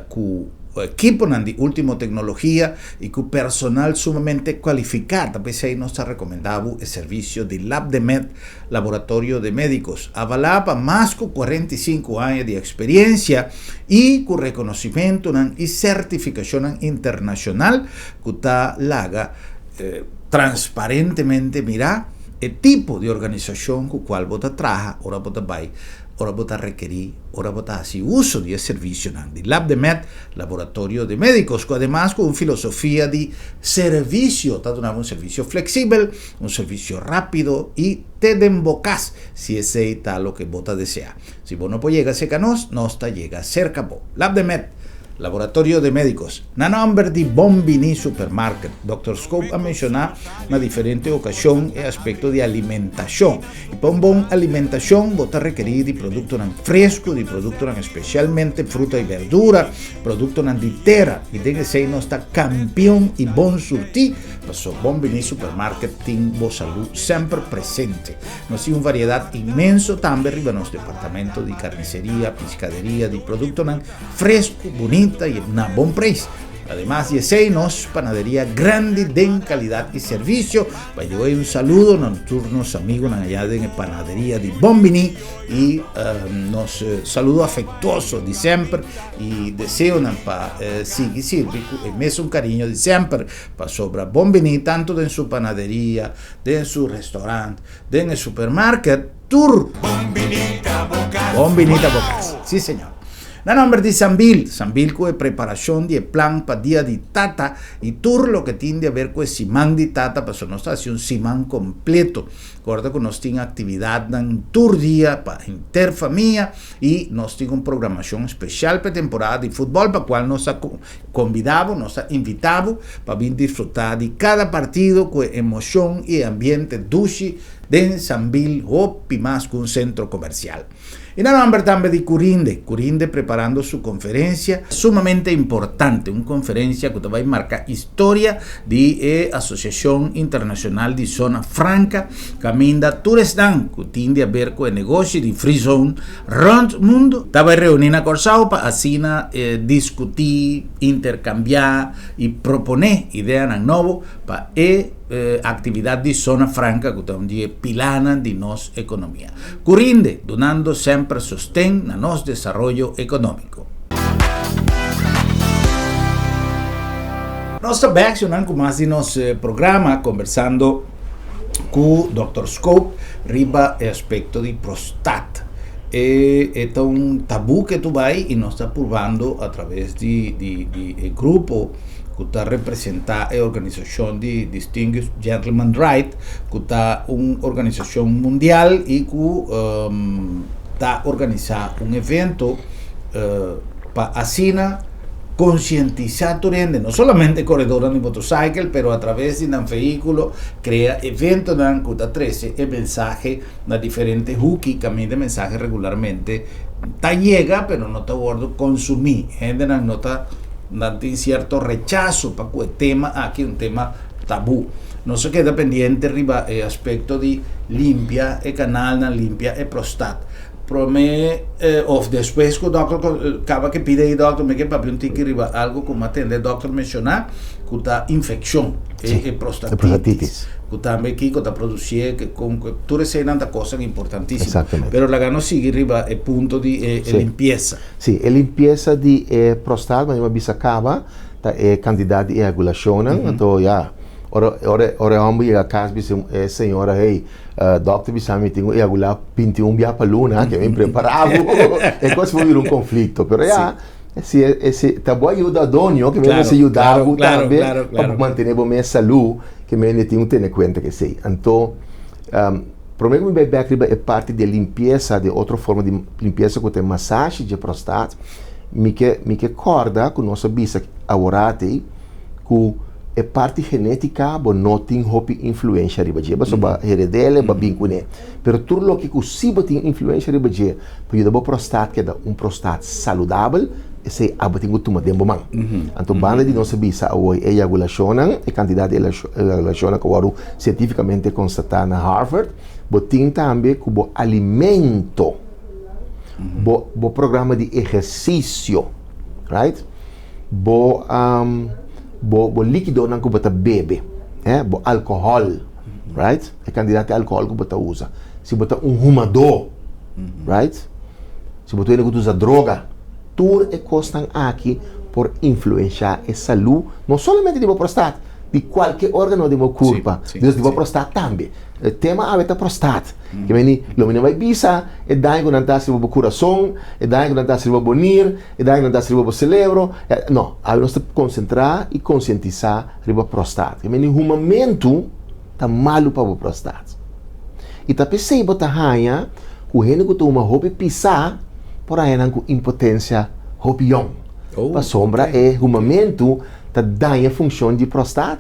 ku ekiponan di ultimo teknologia i ku personal sumamente kualifiká. Ta p'esei nos ta rekomendá bo e servisio di LabdeMed, Laboratorio de Médicos, avalá pa mas ku 45 aña di eksperiencia i ku rekonosimentunan i sertifikashonnan internashonal ku ta laga transparentemente mirá e tipo di organisashon ku kual bo ta traha ora bo ta bai ora bo ta rekerí, ora bo ta hasi uso di e servisionan di LabdeMed, Laboratorio de Médicos, ku ademas ku un filosofia di servisio ta duna bo un servisio fleksibel, un servisio rápido i te den bo kas, si esei ta loke bo ta deseá. Si bo no por yega serka nos, nos ta yega serka bo. LabdeMed, Laboratorio de Médicos. Na nòmber di Bon Bini Supermarket, Dòkter Scope a menshoná na diferente okashon e aspekto di alimentashon. I pa un bon alimentashon bo ta rekerí di produktonan fresku, di produktonan espesialmente fruta i berdura, produktonan di tera. I den esei nos ta kampion i bon surtí, paso Bon Bini Supermarket tin bo salú semper presente. Nos tin un variedat inmenso tambe riba nos departamento di karniseria, piskaderia, di produktonan fresku, bunita i na bon preis. Ademas di esei nos panaderia grandi den calidad y servicio. By the way un saludo na tur nos amigonan allá den e panaderia di Bon Bini y nos saludo afectuoso di semper y deseonan pa sigui sirbi cu e mesun cariño di semper pasobra Bon Bini tanto den su panaderia, den su restaurant, den e supermarket tur Bon Bini ta bo cas. Bon Bini ta bo cas. Si señor. Na nomber di Sambil, Sambil ku e preparashon di e plan pa Dia di Tata i tur loke tin di aber ku e siman di Tata, pasobra nos ta hasi un siman kompleto. Kòrda ku nos tin aktividatnan tur dia pa henter famia i nos tin un programashon spesial pa e temporada di futbòl pa kual nos ta kombidá bo, nos ta invitá bo pa bin disfrutá di kada partido ku e emoshon i e ambiente dushi den Sambil hopi mas ku un sentro komersial. I na nomber tambe di Curinde, Curinde preparando su conferencia sumamente importante, un conferencia cu ta bay marca historia di e Asociacion Internacional di Zona Franca, caminda tur esnan cu tin di haber cu e negoshi di Free Zone rond mundo ta bay reuni na Corsou pa asina discuti, intercambia y propone ideanan nobo pa e actividad di Zona Franca cu ta un di e pilanan di nos economia. Cu rinde, dunando semper sosten na nos desaroyo economico. Nos ta bek nan cu mas di nos programa conversando cu Dòkter Scope riba e aspecto di prostat. E e ta un tabu ke tu bai y nos ta purbando a traves di di di e grupo ku ta representá e organisashon di Distinguished Gentleman Ride, ku ta un organisashon mundial i ku ta organisá un evento pa asina konsientisá tur hende, no solamente koredornan di motosaikel, pero atraves di nan vehíkulo krea eventonan ku ta trese e mensahe na diferente huki kaminda e mensahe regularmente ta yega pero no ta wòrdu konsumí. Hendenan no ta. Nan tin sierto rechaso pa ku e tema aki, un tema tabú. Nos a keda pendiente riba e aspekto di limpia e kanalnan, limpia e prostat. Promé òf despues ku dòkter kaba ke pidi ei dòkter mi ke papia un tiki riba algu ku mi a tende dòkter menshoná ku ta infekshon, e prostatitis. Ku tambe kiko ta produsié, kon tur eseinan ta kosnan importantísimo. Pero laga nos sigui riba e punto di e limpiesa. Sí, e limpiesa di e prostat, manera mi a bisa kaba, ta e kantidat di ejakulashonnan. Anto ya, ora ora ora e hòmber yega kas bisa e señora, hey, dòkter bisa mi tin ku ejakulá bintiun bia pa luna, ke mi prepará bo. E kos por bira un konflikto. Pero ya, si e si ta bo ayuda donio, ke mi mester yuda bo tambe pa bo mantené bo mes salú, ke mi tin ku tene kuenta ku esei. Anto. Promé ku mi bai bèk riba e parti di e limpiesa, di e otro forma di limpiesa ku ta e masashi dje prostat, mi ke mi ke kòrda ku nos a bisa aworati ku e parti genétika bo no tin hopi influensha riba dje, pasobra bo a hered'el, bo a bin kuné. Pero tur loke ku si bo tin influensha riba dje pa yuda bo prostat keda un prostat saludabel, esei abo tin ku tuma den bo man. Anto banda di nos a bisa awor e ejakulashonnan, e kantidat di ejakulashonnan ku a wòrdu sientífikamente konstatá na Harvard, bo tin tambe ku bo alimento, bo bo programa di ehersisio, right, bo bo bo líkidonan ku bo ta bebe, bo alkohòl, right, e kantidat di alkohòl ku bo ta usa, si bo ta un humadó, right, si bo ta hende ku ta usa droga, tur e kosnan aki por influenshá e salú no solamente di bo prostat, di kualke órgano di bo kurpa, dus di bo prostat tambe. E tema awe ta prostat. Ke meni, lo mi no bai bisa e daño ku nan ta hasi riba bo kurason, e daño ku nan ta hasi riba bo nir, e daño ku nan ta hasi riba bo selebro, no, awe nos ta konsentrá i konsientisá riba prostat. Ke meni, humamentu ta malu pa bo prostat. I ta p'esei bo ta haña ku hende ku ta huma hopi pisá por haña nan ku impotensia hopi yòn. Pasobra e humamentu ta daña funshon di prostat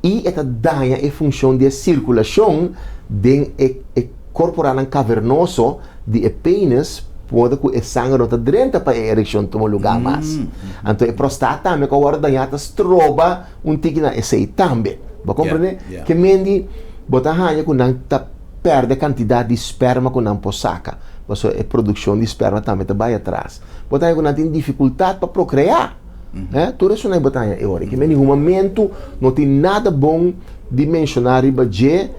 i e ta daña e funshon di e sirkulashon den e e korporanan kavernoso di e penis modo ku e sanger no ta drenta pa e erekshon tuma lugá mas. Anto e prostat tambe ku a wòrdu dañá ta stroba un tiki na esei tambe. Bo a komprendé? Ke mendi bo ta haña ku nan ta pèrdè kantidat di sperma ku nan por saka, pasobra e produkshon di sperma tambe ta bai atras. Bo ta haña ku nan tin difikultat pa prokreá. Tur esun ei bo ta haña e ora. Ke mendi humamentu no tin nada bon di menshoná riba dje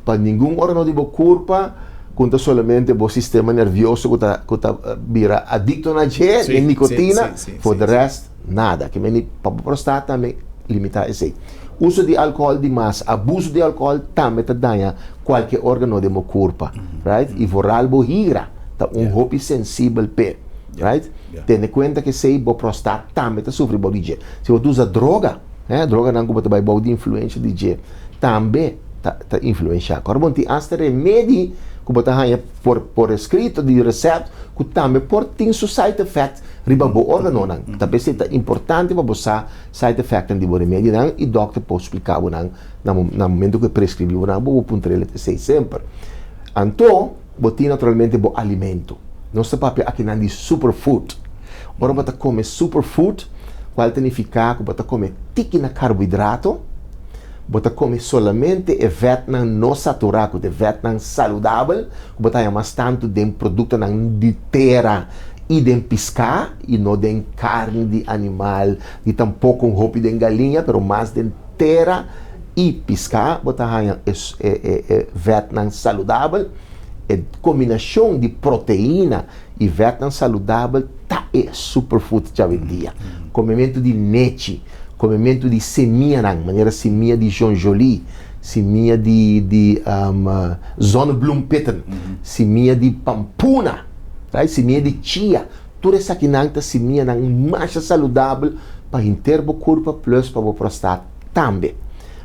pa ningun órgano di bo kurpa ku ta solamente bo sistema nervioso ku ta ku ta bira adikto na dje, den nikotina, for de rèst. Nada. Ke meni pa bo prostat tambe limita esei. Uso di alcohol di mas, abuso di alcohol tambe ta daña cualke organo den bo curpa, right? Y vooral bo higra ta un hopi sensibel p'e, right? Tene cuenta ke esei bo prostat tambe ta sufri bou di dje. Si bo ta usa droga, eh, droganan ku bo ta bai bou di influencia di dje, tambe ta ta influencia. Kor bo tin hasta remedi ku bo ta haña por por escrito di recept ku tambe por tin su side effect riba bo órganonan. Ta p'esei ta importante pa bo sa side effectnan di bo remedionan i dòkter por splika bo nan na na momento ku e preskribí bo nan, bo por puntra el esei semper. Anto bo tin naturalmente bo alimento. Nos ta papia akinan di superfood. Ora bo ta kome superfood, kual ta nifiká ku bo ta kome tiki na karbohidrato, bo ta kome solamente e vètnan no saturá, ku ta e vètnan saludabel, ku bo ta haña mas tantu den produktonan di tera i den piská, i no den karni di animal, ni tampoko un hopi den galiña, pero mas den tera i piská bo ta haña e e vètnan saludabel. E kombinashon di proteina i vètnan saludabel ta e superfood djawendia. Komementu di nechi, komementu di semianan, manera simia di jonjolí, simia di di zonnebloempitten, simia di pampuna. Right? Simia di chia. Tur esakinan ta simianan masha saludabel pa henter bo kurpa plus pa bo prostat tambe.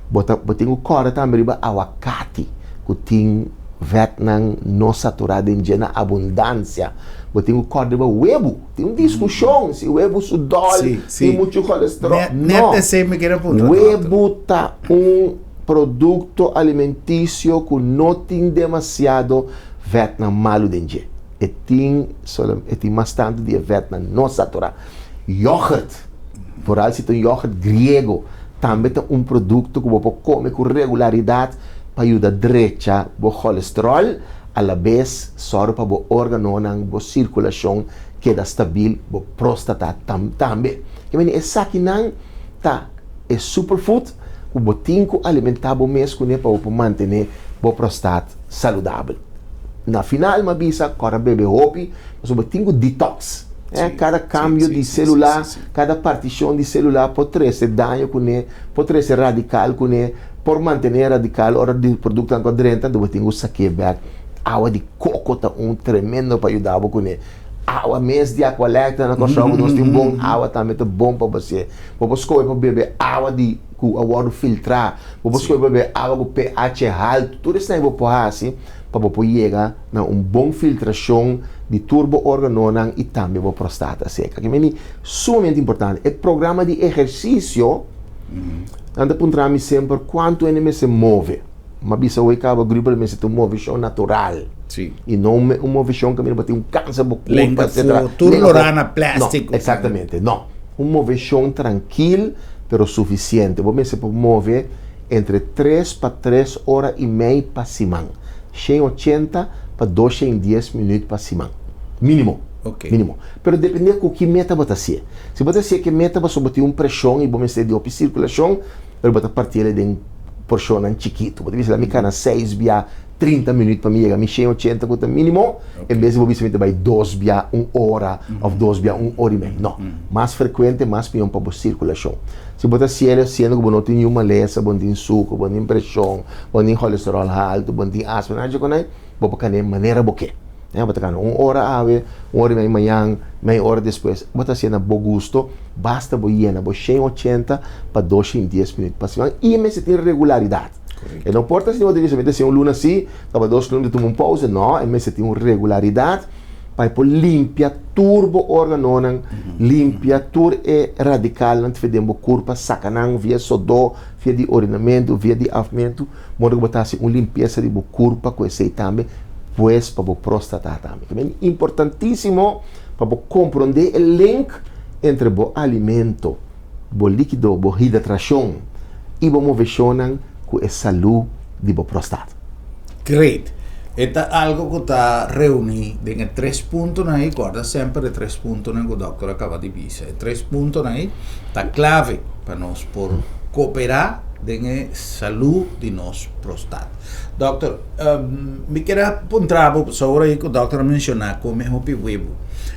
Bo ta bo tin ku kòrda tambe riba awakati ku tin vètnan no saturá den dje na abundansia. Bo tin ku kòrda riba webu. Tin un diskushon si webu su dòl tin muchu kolesteròl. No. Webu ta un produkto alimentisio ku no tin demasiado vètnan malu den dje. E tin e tin mas tantu di e vètnan no saturá. Yògert, foral si ta un yògert griego, tambe ta un produkto ku bo por kome ku regularidat pa yuda drecha bo kolesteròl, alabes sòru pa bo órganonan, bo sirkulashon keda stabil, bo próstata tambe. Ke mende esakinan ta e superfood ku bo tin ku alimentá bo mes kuné pa bo por mantené bo prostat saludabel. Na final mi a bisa kòrda bebe hopi pasobra bo tin ku detox. Kada kambio di selula, kada partishon di selula por trese daño kuné, por trese radikal kuné, por mantené radikal ora di produktonan ku a drenta, anto bo tin ku sak'é bèk. Awa di koko ta un tremendo pa yuda bo kuné. Awa mes di Aqualectra na Kòrsou ku nos tin bon awa tambe ta bon pa bo hasié. Bo por skohe pa bebe awa di. ku a wòrdu filtrá, bo por skohe pa bebe awa ku pH haltu, tur esnan bo por hasi pa bo por yega na un bon filtrashon di tur bo órganonan i tambe bo prostata seka. Ki meni sumamente importante. E programa di ehersisio, nan ta puntra mi semper kuantu hende mester move. M'a bisa hoy kaba grupo mester ta un moveshon natural. Sí. I no un moveshon kaminda bo tin un kansa bo kurpa, Lenga etcetera. fu, tur Lenga lorá fu. na plastic. No, exactamente, no. Un moveshon trankil pero sufisiente. Bo mester por move entre tres pa tres ora i mei pa siman. 180 pa 210 minüt pa siman. Mínimo. Ok. Mínimo. Pero dependé ku ki meta bo ta hasié. Si bo ta hasié ku e meta pasobra bo tin un preshon i bo mester di hopi sirkulashon, pero bo ta partiel den porshonnan chikitu. Bo ta bisa, Mi kana seis bia 30 minüt pa mi yega mi 180 ku ta mínimo, en bes di bo bisa mi ta bai dos bia un ora òf dos bia un ora i mei. No. Mas frekuente, mas mihó pa bo sirkulashon. Si bo ta hasiel siendo ku bo no tin niun malesa, bo no tin suku, bo no tin preshon, bo no tin kolesteròl haltu, bo no tin asma, nada dje konai, bo por kana e manera bo ke. Bo ta kana un ora awe, un ora i mei mañan, mei ora despues. Bo ta hasié na bo gusto, basta bo yena bo 180 pa 210 minüt pa siman i mester tin regularidat. E no por ta si bo ta bisa mi ta hasié un luna si, kaba dos luna mi ta tuma un pousa. No, e mester tin un regularidat pa e por limpia tur bo órganonan, limpia tur e radikalnan ta den bo kurpa, saka nan via sodó, via di orinamentu, via di afmentu. Modo ku bo ta hasi un limpiesa di bo kurpa ku esei tambe, pues pa bo próstata tambe. Ta ben importantísimo pa bo komprondé e link entre bo alimento, bo líkido, bo hidratrashon i bo moveshonnan ku e salú di bo próstata. Great. E ta algo ku ta reuní den e tres puntonan ei. Kòrda semper e tres puntonan ku dòkter a kaba di bisa. E tres puntonan ei ta klave pa nos por koperá den e salú di nos prostat. Dòkter, mi kier a puntra bo, pasobra ora ei ku dòkter a menshoná kome hopi webu.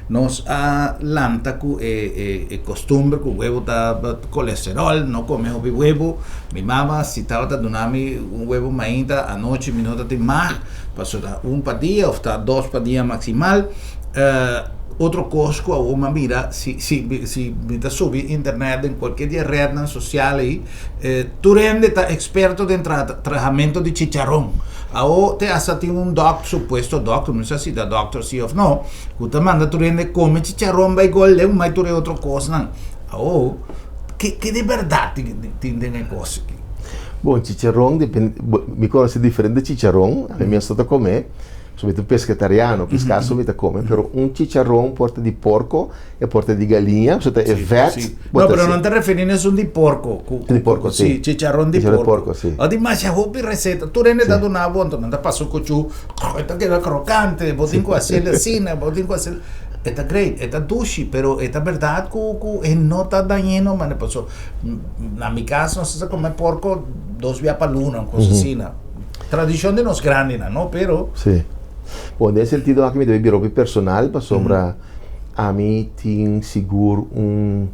Nos a lanta ku e e kostumber ku webu ta kolesteròl, no kome hopi webu. Mi mama si tabata duna mi un webu mainta, anochi mi no ta tin mag, pasobra ta un pa dia òf ta dos pa dia maksimal. Otro kos ku awor mi a mira, si si si mi ta subi internet den kualkier di e rednan sosial ei, tur hende ta eksperto den trahamento di chicharon. Awor te hasta tin un dòkter, supuesto dòkter, mi no sa si ta dòkter si òf no, ku ta manda tur hende kome chicharon bai gol den mai tur e otro kosnan. Awor, ke ke di bèrdat tin den e kos aki? Bon, chicharon depende, mi konosé diferente chicharon, ami mes no ta kome. So mi ta un pescetariano, pisca so mi ta come, pero un chicharron por ta di porco, e por ta di galiña, so ta e vet. No, pero nan ta referi na esun di porco. Cu, di porco, si. Si, chicharron di porco. porco, si. O di masha hopi receta, tur hende ta duna bo, anto nan ta pasa un cuchu, e ta keda crocante, bo tin cu haciel asina, bo tin cu haciel, e ta great, e ta dushi, pero e ta berdad cu, cu e no ta dañino, mane, paso, na mi cas nos ta come porco dos bia pa luna, un cosa asina. Tradishon di nos grandinan, no? Pero. Sí. Bon, den e sentido aki mi ta bay bira hopi personal pasobra ami tin sigur un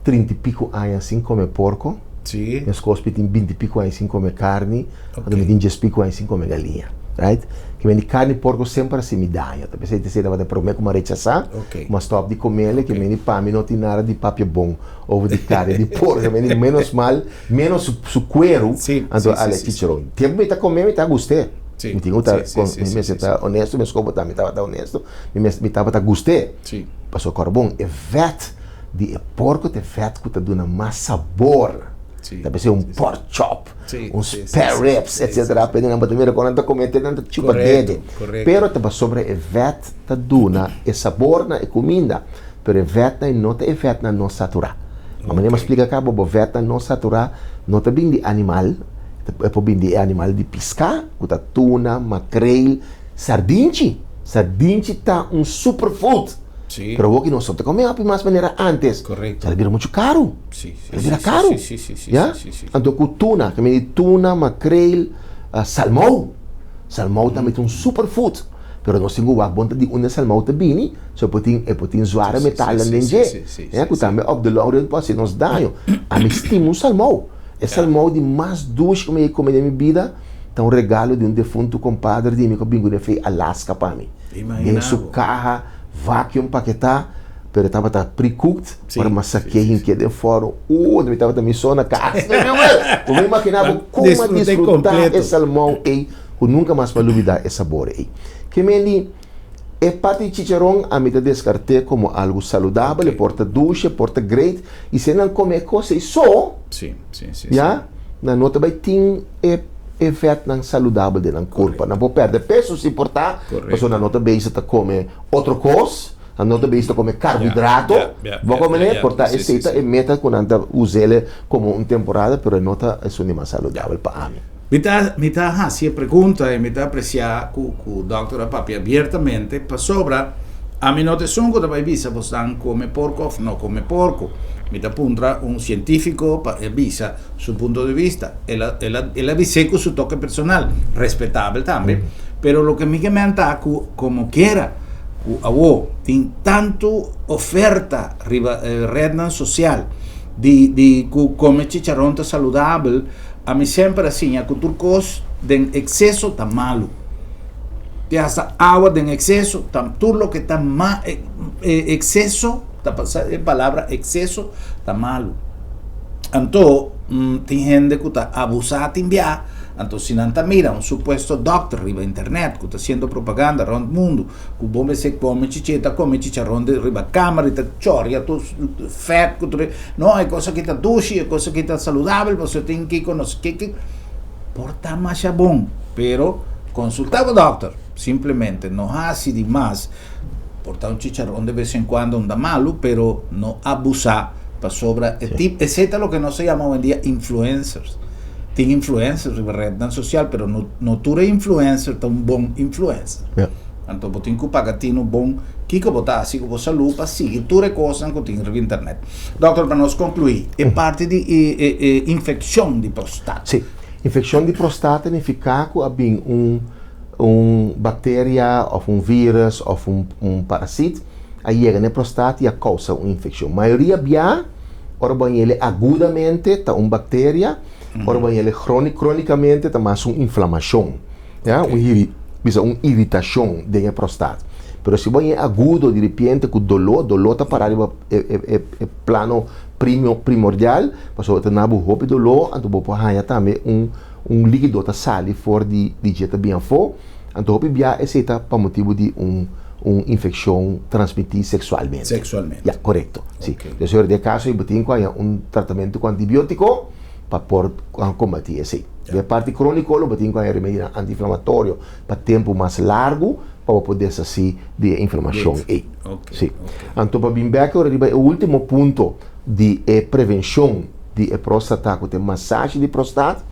trinta i piko aña sin come porco. Sí. Meskos mi tin binti piko aña sin come carni, anto mi tin dies piko aña sin come galiña. Right? Ke men di carni porco semper a hasi mi daño. Ta p'esei ta esei tabata e prome ku mi a rechasá, ku mi a stòp di comele, ke men di pa mi no tin nada di papia bon over di carni di porco. Men di menos mal. Menos su, su cuero, Sí, anto sí, sí, ale sí, sí. chicharron. Tiempo mi ta come, mi ta gust'é. Sí, Mi tin ku ta, sí, sí, con, sí, mi sí, mester sí, ta sí. honesto, meskos bo ta, mi tabata honesto, mi mes, mi tabata gust'é. Sí. Pasobra kòrda bon, e vèt di e porko ta e vèt ku ta duna mas sabor. Sí, Ta p'esei un sí, sí. pork chop, Sí, un sí, sí, spare sí, ribs, sí, etcétera. sí, sí. P'e nan bo ta mira kon nan ta come te nan ta chupa Korekto, dede. korekto. Pero ta pasobra e vèt ta duna e sabor na e kuminda. Pero e vètnan no ta e vètnan no saturá. A manera mi a splika kaba, bo vètnan no saturá no ta bin di animal, e por bin di e animal di piská, ku ta tuna, makreel, sardinchi. Sardinchi ta un superfood. Pero awor ki nos no ta kome hopi mas manera ántes. El a bira muchu karu. El a bira karu. Ya? Anto ku tuna, ke mende tuna, makreel, salmou. Salmou tambe ta un superfood. Pero nos tin ku wak bon ta di unda e salmou ta bini, so e por tin e por tin zware metalnan den dje, eh, ku tambe op de long run por hasi nos daño. Ami stima un salmou. E salmou di mas dushi ku mi a kome den mi bida ta un regalo di un defuntu kompadre di mi ku a bin ku den fei Alaska pa mi. Den su kaha vacuum paketá. Pero e tabata pre-cooked, ora mi a saké hink'é den fòrnu, uh, mi tabata mi so na kas. Bo por imaginá bo kon mi a disfrutá e salmon ei, ku nunka mas mi a lubidá e sabor ei. Ke men di, e parti di chicharon ami ta deskart'é komo algu saludabel, e por ta dushi, e por ta great, i si nan kome e kos ei so, ya, nan no ta bai tin e e vètnan saludabel den nan kurpa. Nan por pèrdè peso si por ta, pasobra nan no ta bezig ta kome otro kos. Nan no ta bes ta come carbohidrato, bo come ne, por ta esey ta e meta cu nan ta usele como un temporada, pero e no ta esun di mas saludabel pa ami. Mi ta mi ta haci e pregunta y mi ta aprecia cu cu dokter a papia abiertamente pasobra ami no ta esun cu ta bay bisa bosnan come porco of no come porco. Mi ta puntra un cientifico pa e bisa su punto de vista. El a el a el a bis'é cu su toke personal, respetabel tambe, pero loke mi ke menta cu como kiera ku awo tin tantu oferta riba e rednan sosial di di ku kome chicharon ta saludabel, ami semper a siña ku tur kos den ekseso ta malu. Te hasta awa den ekseso ta tur loke ta ma ekseso ta pasa e palabra ekseso ta malu. Anto tin hende ku ta abusá tin bia. Anto si nan ta mira un supuesto dòkter riba internet ku ta hasiendo propaganda rònt mundu ku bo mester kome chichi e ta kome chicharon di riba kamera i ta chòria tur fèt ku tur e no e kos aki ta dushi e kos aki ta saludabel pasobra tin kiko no sé ke por ta masha bon pero konsultá bo dòkter simplemente no hasi di mas por ta un chicharon de bes en kuando no ta malu pero no abusá pasobra e tip esei ta loke nos ta yama oyendia influencers tin influencers riba rednan sosial pero no no tur e influencer ta un bon influencer anto bo tin ku paga tinu bon kiko bo ta hasi ku bo salú pa sigui tur e kosnan ku tin riba internet dòkter pa nos konkluí e parti di e e e infekshon di prostat. Sí, infekshon di prostat ta nifiká ku a bin un un bakteria òf un vírus òf un un parasit a yega na e prostat i a kousa un infekshon. Mayoria bia ora bo a yele agudamente ta un bakteria, ora bo a yele krónikamente ta mas un inflamashon, ya, un hiri, bisa un iritashon den e prostat. Pero si bo a yele agudo diripiente ku doló, doló ta pará riba e e e plano primio primordial, pasobra ta na bo hopi doló, anto bo por haña tambe un un líkido ta sali for di di dje ta bin afó, anto hopi bia esei ta pa motibu di un un infekshon transmití seksualmente. Seksualmente. Ya, korekto. Si. Entonces ora den e kaso ei bo tin ku haña un tratamentu ku antibiótiko pa por kombatí esei. Den e parti króniko lo bo tin ku haña remedinan antiinflamatorio pa tempu mas largu pa bo por deshasí di e inflamashon ei. Si. Anto pa bin bèk ora riba e último punto di e prevenshon di e próstata ku ta e masashi di prostat,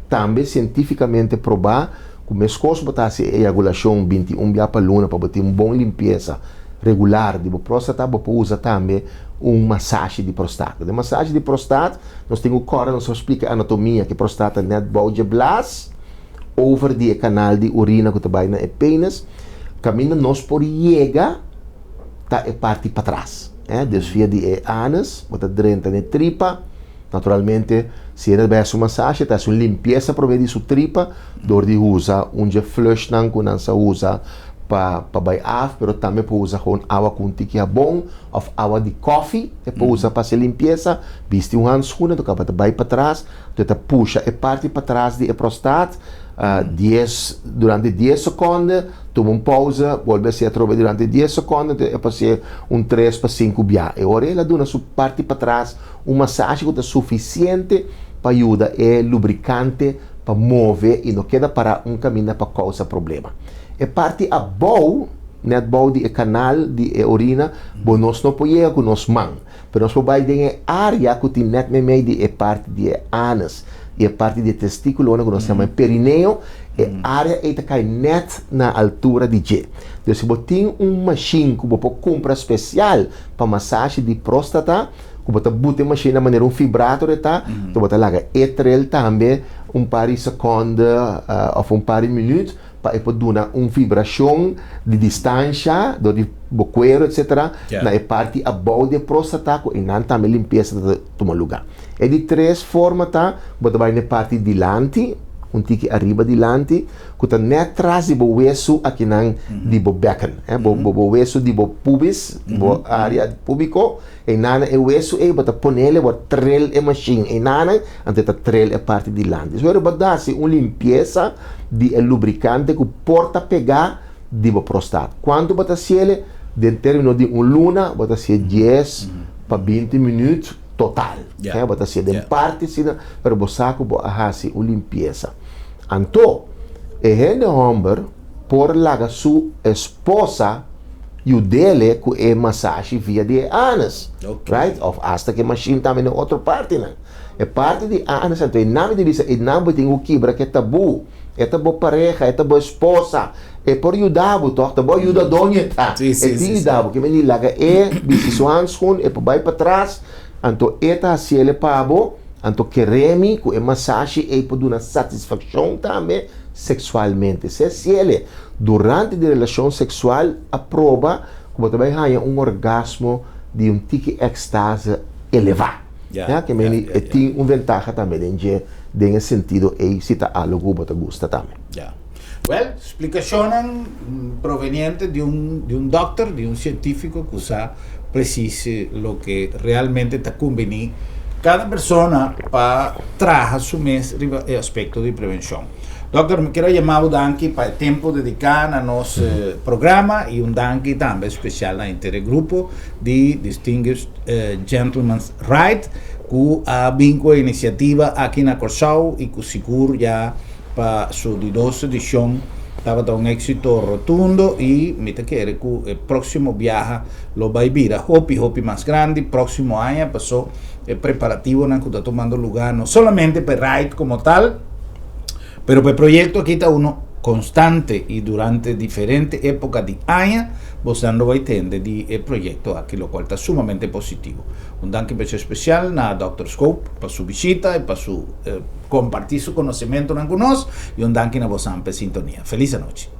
tambe sientífikamente probá ku meskos bo ta hasi e eyagulashon 21 bia pa luna pa bo tin un bon limpiesa regular di bo próstata, bo por usa tambe un masashi di prostat. Den masashi di prostat nos tin ku kòrda nos a splika e anatomia ku e prostat ta nèt bou dje blas, over di e kanal di urina ku ta bai na e penis, kaminda nos por yega ta e parti patras. Dus via di e anus bo ta drenta na e tripa. Naturalmente, si hende ta bai hasi un masashi, e ta hasi un limpiesa promé di su tripa dor di usa un dje flushnan ku nan sa usa pa pa bai af, pero tambe por usa gewoon awa ku un tiki habon òf awa di kòfi e por usa pa hasi e limpiesa. Bisti un hanskuna, anto kaba ta bai patras, anto e ta pusha e parti patras di e prostat dies durante dies sekonde. Tuma un pausa, bolbe hasié atrobe durante dies sekondo, anto e pas'é un tres pa sinku bia. E ora el a duna su parti patras un masashi ku ta sufisiente pa yuda e lubrikante pa move i no keda pará un kaminda pa kousa problema. E parti abou, nèt bou di e kanal di e orina, bo nos no por yega ku nos man. Pero nos por bai den e área ku tin nèt meimei di e parti di e anus i e parti di e testíkulonan ku nos yama e perineo, e área ei ta kai nèt na altura di dje. Dus si bo tin un mashin ku bo por kumpra spesial pa masashi di próstata, ku bo ta buta e mashin na manera un fibrator e ta, anto bo ta laga e trel tambe un par di sekònde òf un par di minüt pa e por duna un vibrashon di distansha dor di bo kuero etcetera na e parti abou di e próstata ku einan tambe limpiesa ta tuma lugá. E di tres forma ta bo ta bai na e parti dilanti. un tiki ariba dilanti ku ta nèt tras di bo wesu akinan di bo bèken, bo bo wesu di bo pubis, bo área púbiko, einan e wesu ei bo ta ponele, bo trel e mashin einan, anto e ta trel e parti dilanti. So bo ta hasi un limpiesa di e lubrikante ku por ta pegá di bo prostat. Kuantu bo ta hasiele? Den término di un luna bo ta hasié dies pa binti minüt total. Bo ta hasié den parti asina, pero bo sa ku bo a hasi un limpiesa. Anto, e hende hòmber por laga su esposa yud'é ku e masashi via di e anus, right? Òf asta ku e mashin tambe na otro partinan. E parti di anus, anto e nan mi ta bisa, e nan bo tin ku kibra ku e tabú. E ta bo pareha, e ta bo esposa, e por yuda bo tòg, ta bo ayudadó e ta. E tin yuda bo. Ke men di laga e bisti su hanskun, e por bai patras, anto e ta hasiel e pa bo. Anto kere mi ku e masashi ei por duna satisfakshon tambe seksualmente. Si hasiel durante di relashon seksual a proba ku bo ta bai haña un orgasmo di un tiki ekstase elevá. Ya, ke meni e tin un ventaha tambe den dje den e sentido ei si ta algo ku bo ta gusta tambe. Ya. Wèl, splikashonnan proveniente di un di un dòkter, di un sientífiko ku sa presis loke realmente ta kumbení kada persona pa traha su mes riba e aspekto di prevenshon. Dòkter, mi kier a yama bo danki pa e tempu dediká na nos programa i un danki tambe spesial na henter e grupo di Distinguished Gentleman's Ride ku a bin ku e inisiativa aki na Kòrsou i ku sigur ya Pa su di dos edicion tabata un exito rotundo y mi ta kere cu e proximo biaha lo bay bira hopi hopi mas grandi proximo aña paso e preparativonan cu ta tumando lugar no solamente pa e ride como tal pero pa e proyecto aki ta uno constante y durante diferente epoca di aña bosnan lo bay tende di e proyecto aki locual ta sumamente positivo. Un danki especial na Dòkter Scope pa su bishita y pa su Comparti su conocimentonan cu nos y un danki na bosan p'e sintonia. Feliz anochi.